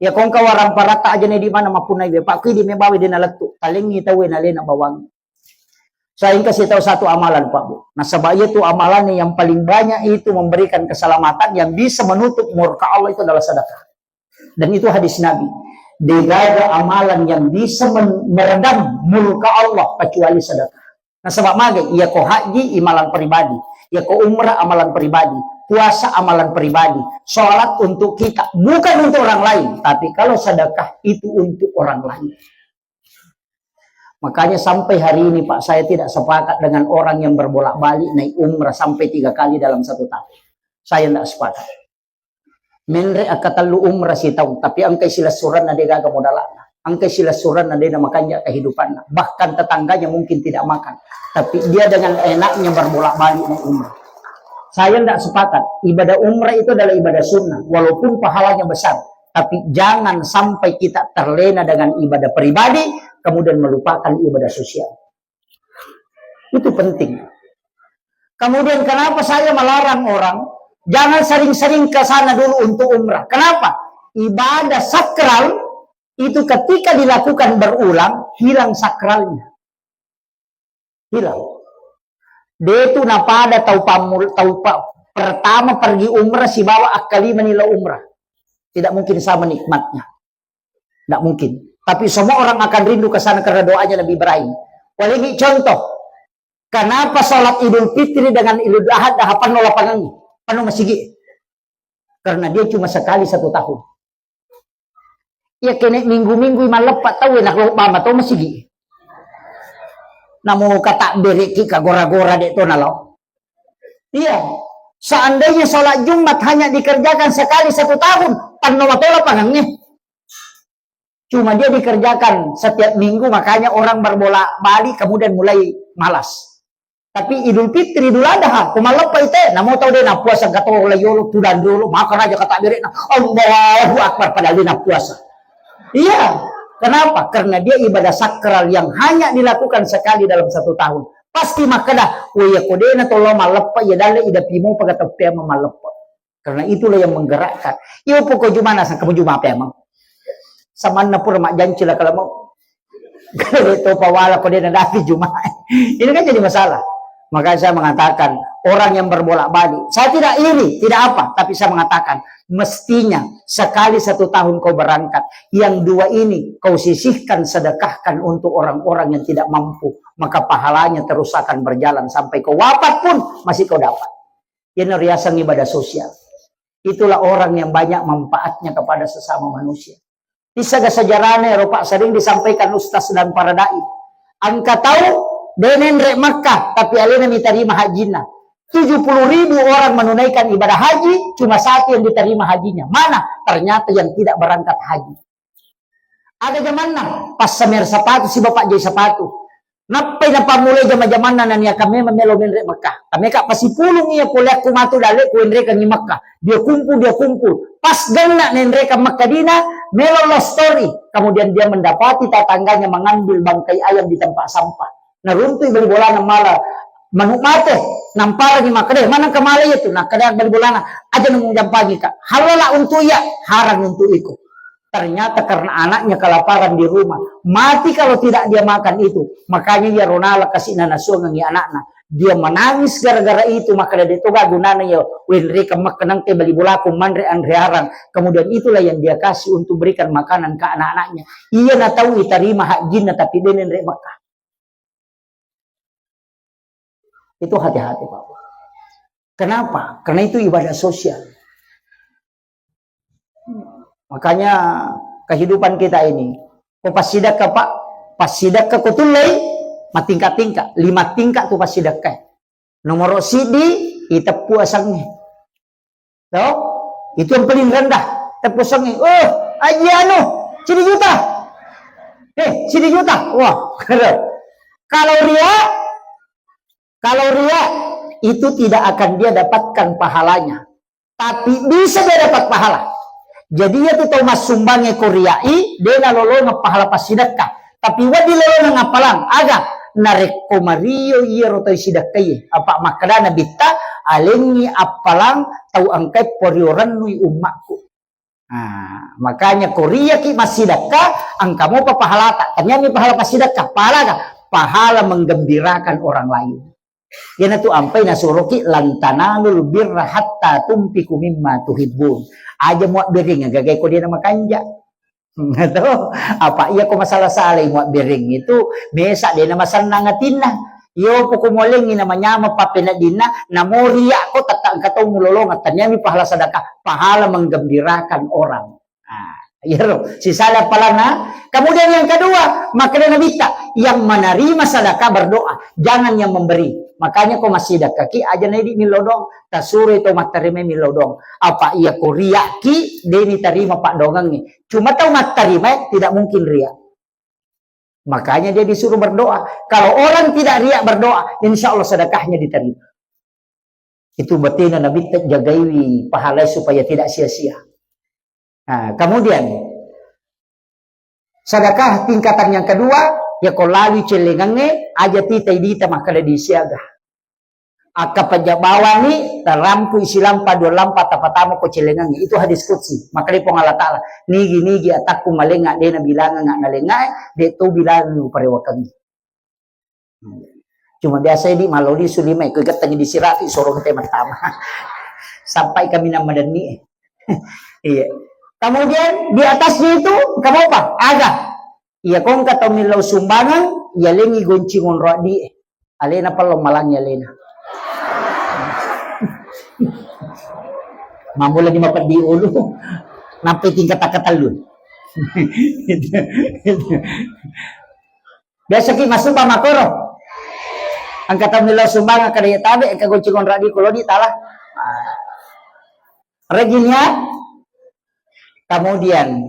Ya ko engka warang paratta aja ne di mana mapunai be, Pak, kui di me bawa dena lettu. Talengi tawe nalena bawang. Saya kasih tahu satu amalan, Pak Bu. Nasaba iya tu amalan yang paling banyak itu memberikan keselamatan, yang bisa menutup murka Allah itu adalah sedekah. Dan itu hadis Nabi. Degaga amalan yang bisa men- meredam murka Allah kecuali sedekah. Nasaba magai, iya ko haji imalan pribadi, iya ko umrah amalan pribadi, puasa amalan pribadi, sholat untuk kita, bukan untuk orang lain. Tapi kalau sedekah itu untuk orang lain. Makanya sampai hari ini, Pak, saya tidak sepakat dengan orang yang berbolak-balik naik umrah sampai tiga kali dalam satu tahun. Saya tidak sepakat. Menre akkatellu umrah sitaung, tapi engkai silessurenna de gaga modalana, engkai silessurenna de namakanja kehidupanna, bahkan tetangganya mungkin tidak makan, tapi dia dengan enaknya berbolak-balik naik umrah. Saya tidak sepakat. Ibadah umrah itu adalah ibadah sunnah, walaupun pahalanya besar, tapi jangan sampai kita terlena dengan ibadah pribadi, kemudian melupakan ibadah sosial. Itu penting. Kemudian kenapa saya melarang orang jangan sering-sering ke sana dulu untuk umrah? Kenapa? Ibadah sakral itu ketika dilakukan berulang, hilang sakralnya. Hilang. Detu napada tau pamul tau pa, pertama pergi umrah sibawa akkalimani lo umrah. Tidak mungkin sama nikmatnya. Tidak mungkin. Tapi semua orang akan rindu ke sana karena doanya Nabi Ibrahim. Walini contoh, kenapa sholat Idul Fitri dengan Idul Adha penuh lapangan, penuh masjid? Karena dia cuma sekali satu tahun. Iya kene minggu-minggu maleppa tau enak lo bama to masjid. Namu kata bereki ka gora-gora de to nalo. Iya. Seandainya sholat Jumat hanya dikerjakan sekali satu tahun, penuh matola pangangnge. Cuma dia dikerjakan setiap minggu, makanya orang berbolak-balik kemudian mulai malas. Tapi Idul Fitri, Idul Adha, ko malleppa ite, namo tau de nappuasa gato la yolo, tudang dulu, maka raja kata berekna, Allahu Akbar, padahal dia nappuasa. Iya, kenapa? Karena dia ibadah sakral yang hanya dilakukan sekali dalam satu tahun. Pasti makkeda, oh iya ko de na tollo malleppa, iya dalle ida pimo paga teppea malleppa. Karena itulah yang menggerakkan. Iyo poko jumana sang kamu juma apa emang? Samanna pura majjanci lah kalau mau. Kalau dia topa wala, kok dia nadapi Jumat. Ini kan jadi masalah. Makanya saya mengatakan, orang yang berbolak-balik, saya tidak iri, tidak apa, tapi saya mengatakan, mestinya sekali satu tahun kau berangkat, yang dua ini kau sisihkan, sedekahkan untuk orang-orang yang tidak mampu, maka pahalanya terus akan berjalan sampai kau wafat pun masih kau dapat. Ini riasang ibadah sosial. Itulah orang yang banyak manfaatnya kepada sesama manusia. Issaga sejarahnya, Eropa, sering disampaikan ustaz dan para dai. Engka tau de' nenre' Makkah, tapi alena mitarima hajinna. Tujuh puluh ribu orang menunaikan ibadah haji, cuma satu yang diterima hajinya. Mana? Ternyata yang tidak berangkat haji. Ada jamanna, passamer sapatu si bapak jai sapatu. Nappai napammulai jama-jamanna, naniakan memang melo menre' Mekah. Tameka pasipulung iya pole akku matu dalle' ku enrekangngi Mekah. Dia kumpul, dia kumpul. Pas genna nenrekang Mekah dina, melo love story. Kemudian dia mendapati tetangganya mengambil bangkai ayam di tempat sampah. Naruntui bali bolana mala manu' mate. Namparangi makkeda, "Maneng ka mala iya tu?" Nakkeda bali bolana, "Aja' na mujampangika. Halala untuk iya, harang untuk iko." Ternyata karena anaknya kelaparan di rumah. Mati kalau tidak dia makan itu. Makanya iyaro nala kasi'na nasuangengngi anakna. Dia menangis gara-gara itu, maka de' to ga gunana iya wenrekang Mekah, nangke bali bolaku manre anre harang. Kemudian itulah yang dia kasih untuk berikan makanan ke anak-anaknya. Iya natau itarima hajinna, tapi de' nenre' Mekah. Itu hati-hati, Pak. Kenapa? Karena itu ibadah sosial. Makanya kehidupan kita ini, ko passidekka, Pak, passidekka ko tullei, matingka-tingka, lima tingkat tu passidekka. Nomor siddi, iteppu asengnge. To? Itu yang paling rendah. Teppu asengnge. Oh, aji anu, sidi juta. Eh, sidi juta. Wah, keren. Kalau ria, kalau ria, itu tidak akan dia dapatkan pahalanya. Tapi bisa dia dapat pahala. Jadi, iya tu tau massumbangnge ko ria'i, de' nalolongeng pahala passidekka. Tapi wedding lolongeng appalang, aga? Narekko mario iyaro tau sidekkaie, apa' makkeda Nabitta, "Alengngi appalang tau engkae porio rennui ummakku." Nah, makanya ko riaki massidekka, engka mopa pahalata. Taniami pahala passidekka, pahala aga? Pahala menggembirakan orang lain. Iyanatu ampai nasuroki, "Lan tanalul birra hatta tunfiqu mimma tuhibbun." Aja muabbereng agaga ko de' namakanja. To? Apa' iya ko masala-salai muabbereng itu, mesa de' namasennang atinna. Iyo poko mualengngi namanyameng pappeneddinna, namo ria ko tette' engka tau mulolongeng, taniami pahala sedekah, pahala menggembirakan orang. Nah, iyaro sisala appalanna. Kemudian yang kedua, makkeda Nabitta, yang menerima sedekah berdoa, jangan yang memberi. Makanya ko massidekkaki, aja' na idi' millau doang, tasuroi to mattarima millau doang. Apa' iya ko riaki, de' nitarima paddoangengnge. Cuma tau mattarima tidak mungkin ria. Makanya dia disuruh berdoa. Kalau orang tidak ria berdoa, insya Allah sedekahnya diterima. Itu batena Nabitta jagaiwi pahalai supaya tidak sia-sia. Nah, kemudian sedekah tingkatan yang kedua, iya ko lalui cellengengnge, aja' titai dita makkeda disiaga. Akka pajak bawanni, tarampu silampa dua lampa tapatama ko cellengengnge. Itu hadis qudsi. Makkeda Puang Allah Ta'ala, "Nigi-nigi atakku malengnga de' nabilangengnga nalengngae, de' to bilangengngi uparewakengngi." Cuma biasa idi' maloli sulimai, ko igettengngi di sirati, sorong te mattama. Sampai kami nama denni. Iya. Kemudian di atasnya itu, kamu apa? Aga. Iya, ko engka tau millau sumbangan, iya lengngi gonci ngonro addi. Alena pallo malangi alena. Mamula di mapeddi ulu. Nampai tingkat takatellu. Biasa ki masuba makoro. Engka tau millau sumbangan kada iya tabe, engka gonci ngonro addi ko lodi tala. Reginya, kemudian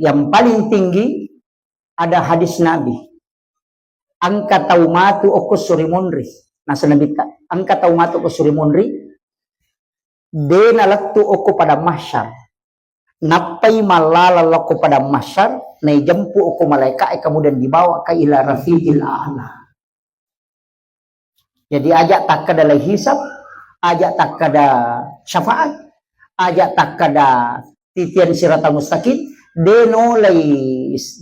yang paling tinggi ada hadis Nabi. Engka tau matu okko suri munri. Nasa Nabitta, engka tau matu okko suri munri, de' nalettu okko padang mahsyar. Nappai mallala lokko padang mahsyar, naijempu okko malaika'e, kemudian dibawa ke ila rafiqil a'la. Jadi, aja' takkeda lai hisab, aja' takkeda syafaat, aja' takkeda titian siratal mustaqim, de' nolai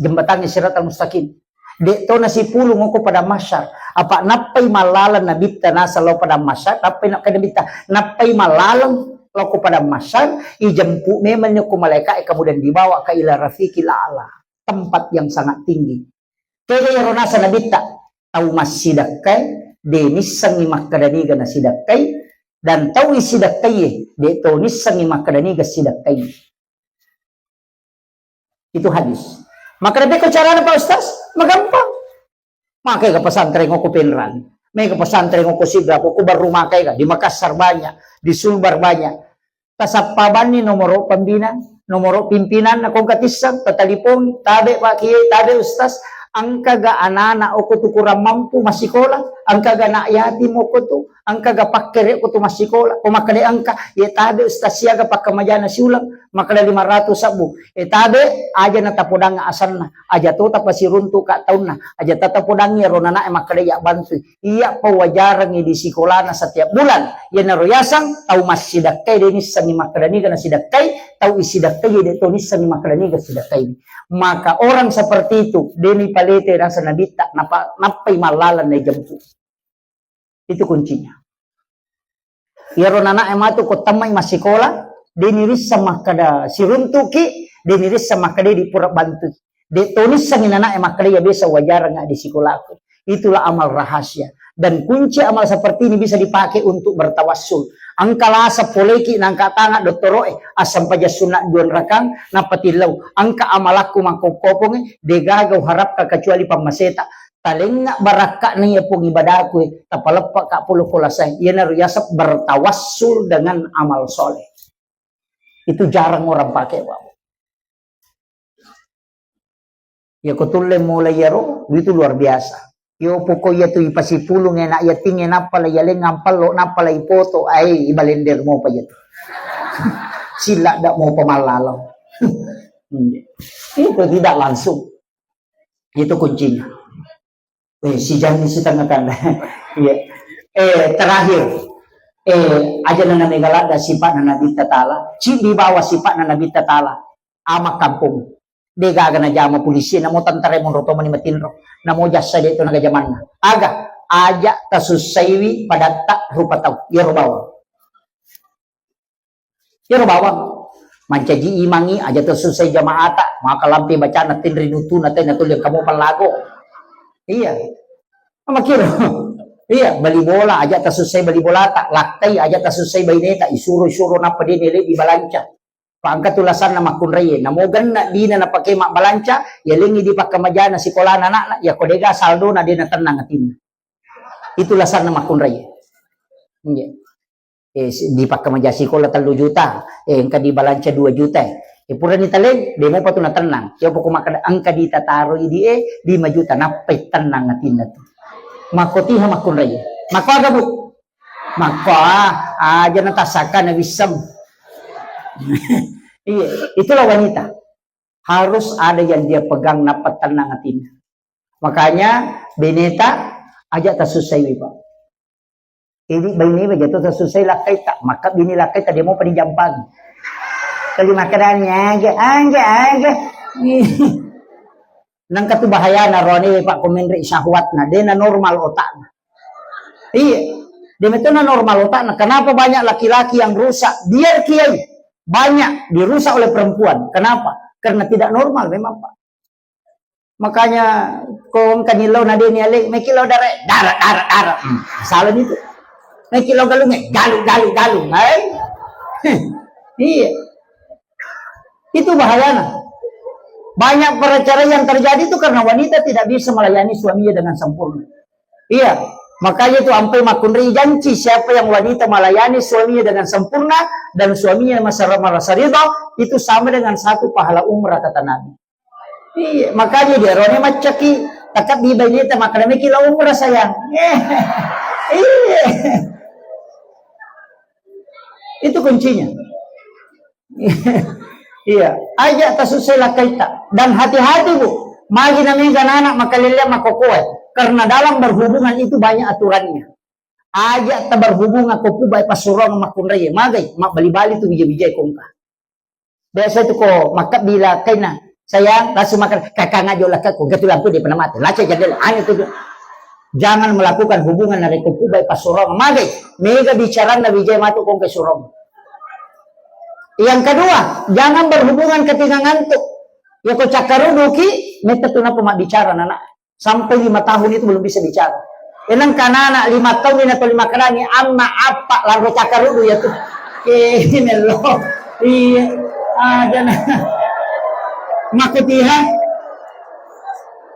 jembatangnge siratal mustaqim. De' to nasipulung okko padang mahsyar. Apa nappai mallaleng nabitta naseng lao padang mahsyar, nappai nakkeda nabitta, nappai mallaleng lao ko padang mahsyar, ijempu memang ni okko malaika'e, kemudian dibawa ke ila rafiqil a'la, tempat yang sangat tinggi. Kega iyaro naseng nabitta, tau massidakkai, de' nissengngi makkeda niga nasidakkai, dan tau isidakkaie, de' to nissengngi makkeda niga sidakkai. Itu hadis. Makkeda, "Pekko carana, Pak Ustaz?" Magampang. Makkega pesantren okko Penrang. Mega pesantren okko Sidrap, okko Barru, makkega di Makassar banyak, di Sulbar banyak. Tasappa banni nomoro pembina, nomoro pimpinan, na kongka tisseng, tatalipong, "Tabe, Pak Kiai, tabe, Ustaz, engkaga anak-anak okko tu kurang mampu massikola, engkaga anak yatim okko tu, engkaga pakkere okko tu massikola." Ko makkeda engka, "Ye tabe, Ustaz, siaga pakkamajana siuleng?" Makkeda, "Lima ratus sabbu." "E tabe, aja na tapodang asenna, aja to tapasiruntu ka taunna, aja tatapodangi ero nana'e makkeda iya bantui." Iya pawajarengngi di sikolana setiap bulan. Iyanaro yaseng tau massidakkai, de' nissengngi makkeda niga nasidakkai, tau isidakkai, de' to nissengngi makkeda niga sidakkai. Maka orang seperti itu, de' nipalete naseng nabitta, napa-, nappai mallaleng naijempu. Itu kuncinya. Iyaro nana'e matu ko temmai massikola, de' nirisseng makkeda siruntuki, de' nirisseng makkeda di pura bantui. De' to nissengngi nana'e makkeda iya biasa wajareng di sikolaku. Itulah amal rahasia. Dan kunci amal seperti ini bisa dipakai untuk bertawassul. Engka lasa poleki nangka tanga dottoro'e, assempajang sunna dua rakang, nappa tillau. Engka amalakku makkokkopongnge, de' gaga uharapka kecuali pammaseta. Talengnga barakka'na iya pong ibadaku e, tapaleppa ka polo ko lasae. Iyanaro yaseng bertawassul dengan amal soleh. Itu jarang orang pakai, Pak. Ya, ko tulle mulai iyaro, itu luar biasa. Yo, pokok iya tu ipasipulung enak yating, nappa la iyaleng ampallo, nappa la ipoto, ai, ibalender mopa iya tu. Silla dak mopa mallaleng. Itu tidak langsung. Itu kuncinya. Eh, sijanni sitengah kan. Iya. Eh, terakhir. Eh, aja na mega ladda sipa'na Nabitta Ta'ala. Ciddi bawa sipa'na Nabitta Ta'ala. Ama kampung. De' gaga najama polisi, namo tentara monro to mani matinro. Namo jasa de' to naga jamanna. Aga, aja tasussaiwi padatta rupa tau. Iyaro bawang. Iyaro bawang. Mancaji imangi, aja tasussai jamaata, maka lampe bacana tenri nutuna tena tuli kamu pallago. Iya. Makiro. Iya, bali bola, aja tasussai bali bolata, lakkai, aja tasussai baineta, isuro-isuro nappa de' nele di balanca. Pangka tu lasanna makkunraie, namo genna dina napake mabbalanca, yalengi di pakkamajana sikolana anakna, ya ko de' ga saldona de' natennang atinna. Itu lasanna makkunraie. Iya. Eh, si-, dipakkamaja sikola tellu juta, eh, engka dibalanca dua juta, eh. Eh, purani taleng, de' mopa tu natennang. Iya poko makkeda, engka ditataro idi, eh, lima juta, nappai tennang atinna tu. Makkotiha makkunrai. Makko aga, Bu? Makko, ah, aja na tasaka na wissem. Iya, itulah wanita. Harus ada yang dia pegang, nappa tennang atinna. Makanya, beneta, aja tasussaiwi, Pak. Idi baine baja to tasussai lakkaita, maka bini lakkaita de' mopa dijampangi. Tuli makkedani, "Aga, aga, aga." Nangka tu bahayana roane, Pak, ko menre syahwatna, de' na normal otakna. Iya, de' metona normal otakna. Kenapa banyak laki-laki yang rusak? Biar kiai banyak dirusak oleh perempuan. Kenapa? Karena tidak normal memang, Pak. Makanya, ko engka ni lao na de' ni ale, meki lao dare, dara, dara, dara. Hmm, salah itu. Meki lao galung, eh, galu, galu, galu. Hai. Iya. Itu bahayana. Banyak perceraian terjadi itu karena wanita tidak bisa melayani suaminya dengan sempurna. Iya. Makanya itu ampai makkunrai janci, siapa yang wanita melayani suaminya dengan sempurna dan suaminya masa-, merasa ridha, itu sama dengan satu pahala umrah, kata Nabi. Iya, makanya dia rone maccaki, takabbi baineta, makkeda meki lao umrah, sayang. Iya. Itu kuncinya. Iya, aja tasussai lakkaita. Dan hati-hati, Bu, magi na mega anak makalelea makokoe. Karena dalam berhubungan itu banyak aturannya. Aja taberhubungan ko pubai pasuruang makkunrai. Magai, mabbali-bali tu bija-bijai kongka. Biasa tu ko makkabbi lakkaina, "Sayang, langsung makan." "Kakang aja lah, Kak, kok gitu lampu dia pernah mati." Lace jendela, anu itu. Jangan melakukan hubungan narekko pubai passurong. Magai, mega bicaranna wijai matu kong ke surong. Yang kedua, jangan berhubungan ketika ngantuk. Ya, ko cakkaruduki, metta tu napa mabbicara anak. Sampai lima tahun itu belum bisa bicara. Enang kanana lima tahun ini atau lima kerani, amma apa lanro cakkarudu ya tuh. Eh, ini loh. Iya. Ah, jangan. Makutiha.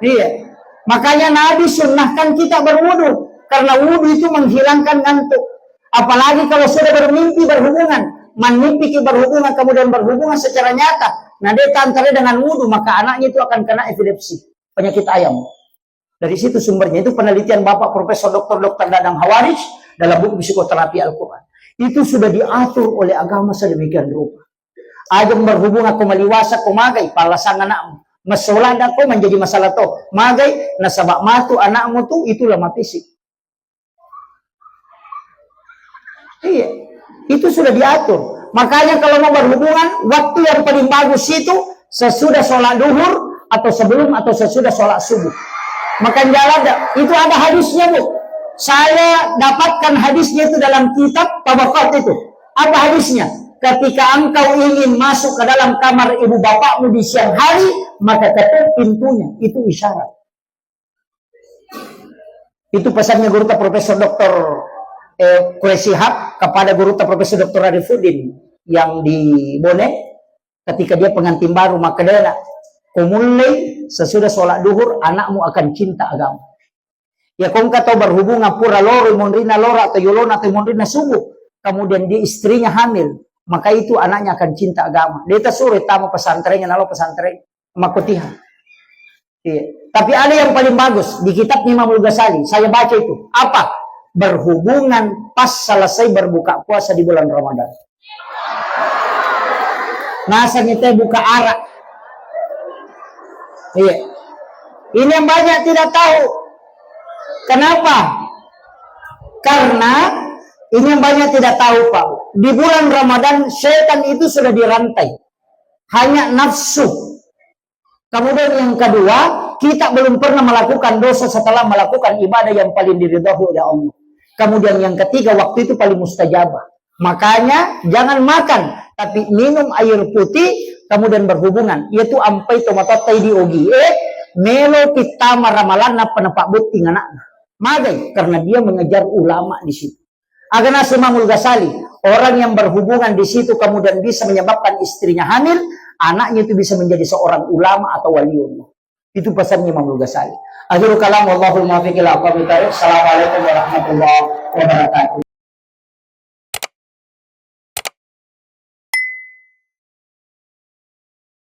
Iya. Makanya Nabi sunnahkan kita berwudu. Karena wudu itu menghilangkan ngantuk. Apalagi kalau sudah bermimpi berhubungan, menimpi berhubungan, kemudian berhubungan secara nyata. Nah, dia antara dengan wudu, maka anaknya itu akan kena epilepsi, penyakit ayam. Dari situ sumbernya. Itu penelitian Bapak Profesor Doktor Doktor Dadang Hawarij dalam buku Psikoterapi Al-Quran. Itu sudah diatur oleh agama sedemikian rupa. Aja berhubung aku maliwasa ko magai, palasang anakmu. Masalah ada ko menjadi masalah to. Magai, nasaba matu anakmu tu itulah mafisik. Iya. Itu sudah diatur. Makanya kalau mau berhubungan, waktu yang paling bagus itu sesudah sholat duhur atau sebelum atau sesudah sholat subuh. Makan jalan dah. Itu ada hadisnya, Bu. Saya dapatkan hadisnya itu dalam kitab Tabaqat itu. Apa hadisnya? Ketika engkau ingin masuk ke dalam kamar ibu bapakmu di siang hari, maka ketuk pintunya. Itu isyarat. Itu pesannya Gurutta Profesor Doktor, eh, Quraish Shihab kepada Gurutta Profesor Doktor Arifuddin yang di Bone, ketika dia pengantin baru, maka dia nak, "Kumullei sesudah sholat duhur, anakmu akan cinta agama." Ya, kongka tau berhubungan pura loro monrina loro atau yolona atau monrina subuh, kemudian dia istrinya hamil, maka itu anaknya akan cinta agama. Dia tak suruh tamu pesantrennya, nalo pesantren, makotiha. Iya. Tapi ada yang paling bagus di kitab Imamul Ghazali. Saya baca itu. Apa? Berhubungan pas selesai berbuka puasa di bulan Ramadan. Naseng itu buka arak. Iya. Ini yang banyak tidak tahu. Kenapa? Karena ini yang banyak tidak tahu, Pak. Di bulan Ramadan, setan itu sudah dirantai. Hanya nafsu. Kemudian yang kedua, kita belum pernah melakukan dosa setelah melakukan ibadah yang paling diridhoi oleh Allah. Kemudian yang ketiga, waktu itu paling mustajabah. Makanya jangan makan, tapi minum air putih, kemudian berhubungan. Yaitu ampai tomatotai di ogi. Eh, melo kita ramalanna penapa butting anaknya. Magai, karena dia mengejar ulama di situ. Agana Imamul Ghazali, orang yang berhubungan di situ kemudian bisa menyebabkan istrinya hamil, anaknya itu bisa menjadi seorang ulama atau waliullah. Itu pesannya Imamul Ghazali. Akhirul kalam, wallahul muwaffiq ila aqwamit thariq. Assalamualaikum warahmatullahi wabarakatuh.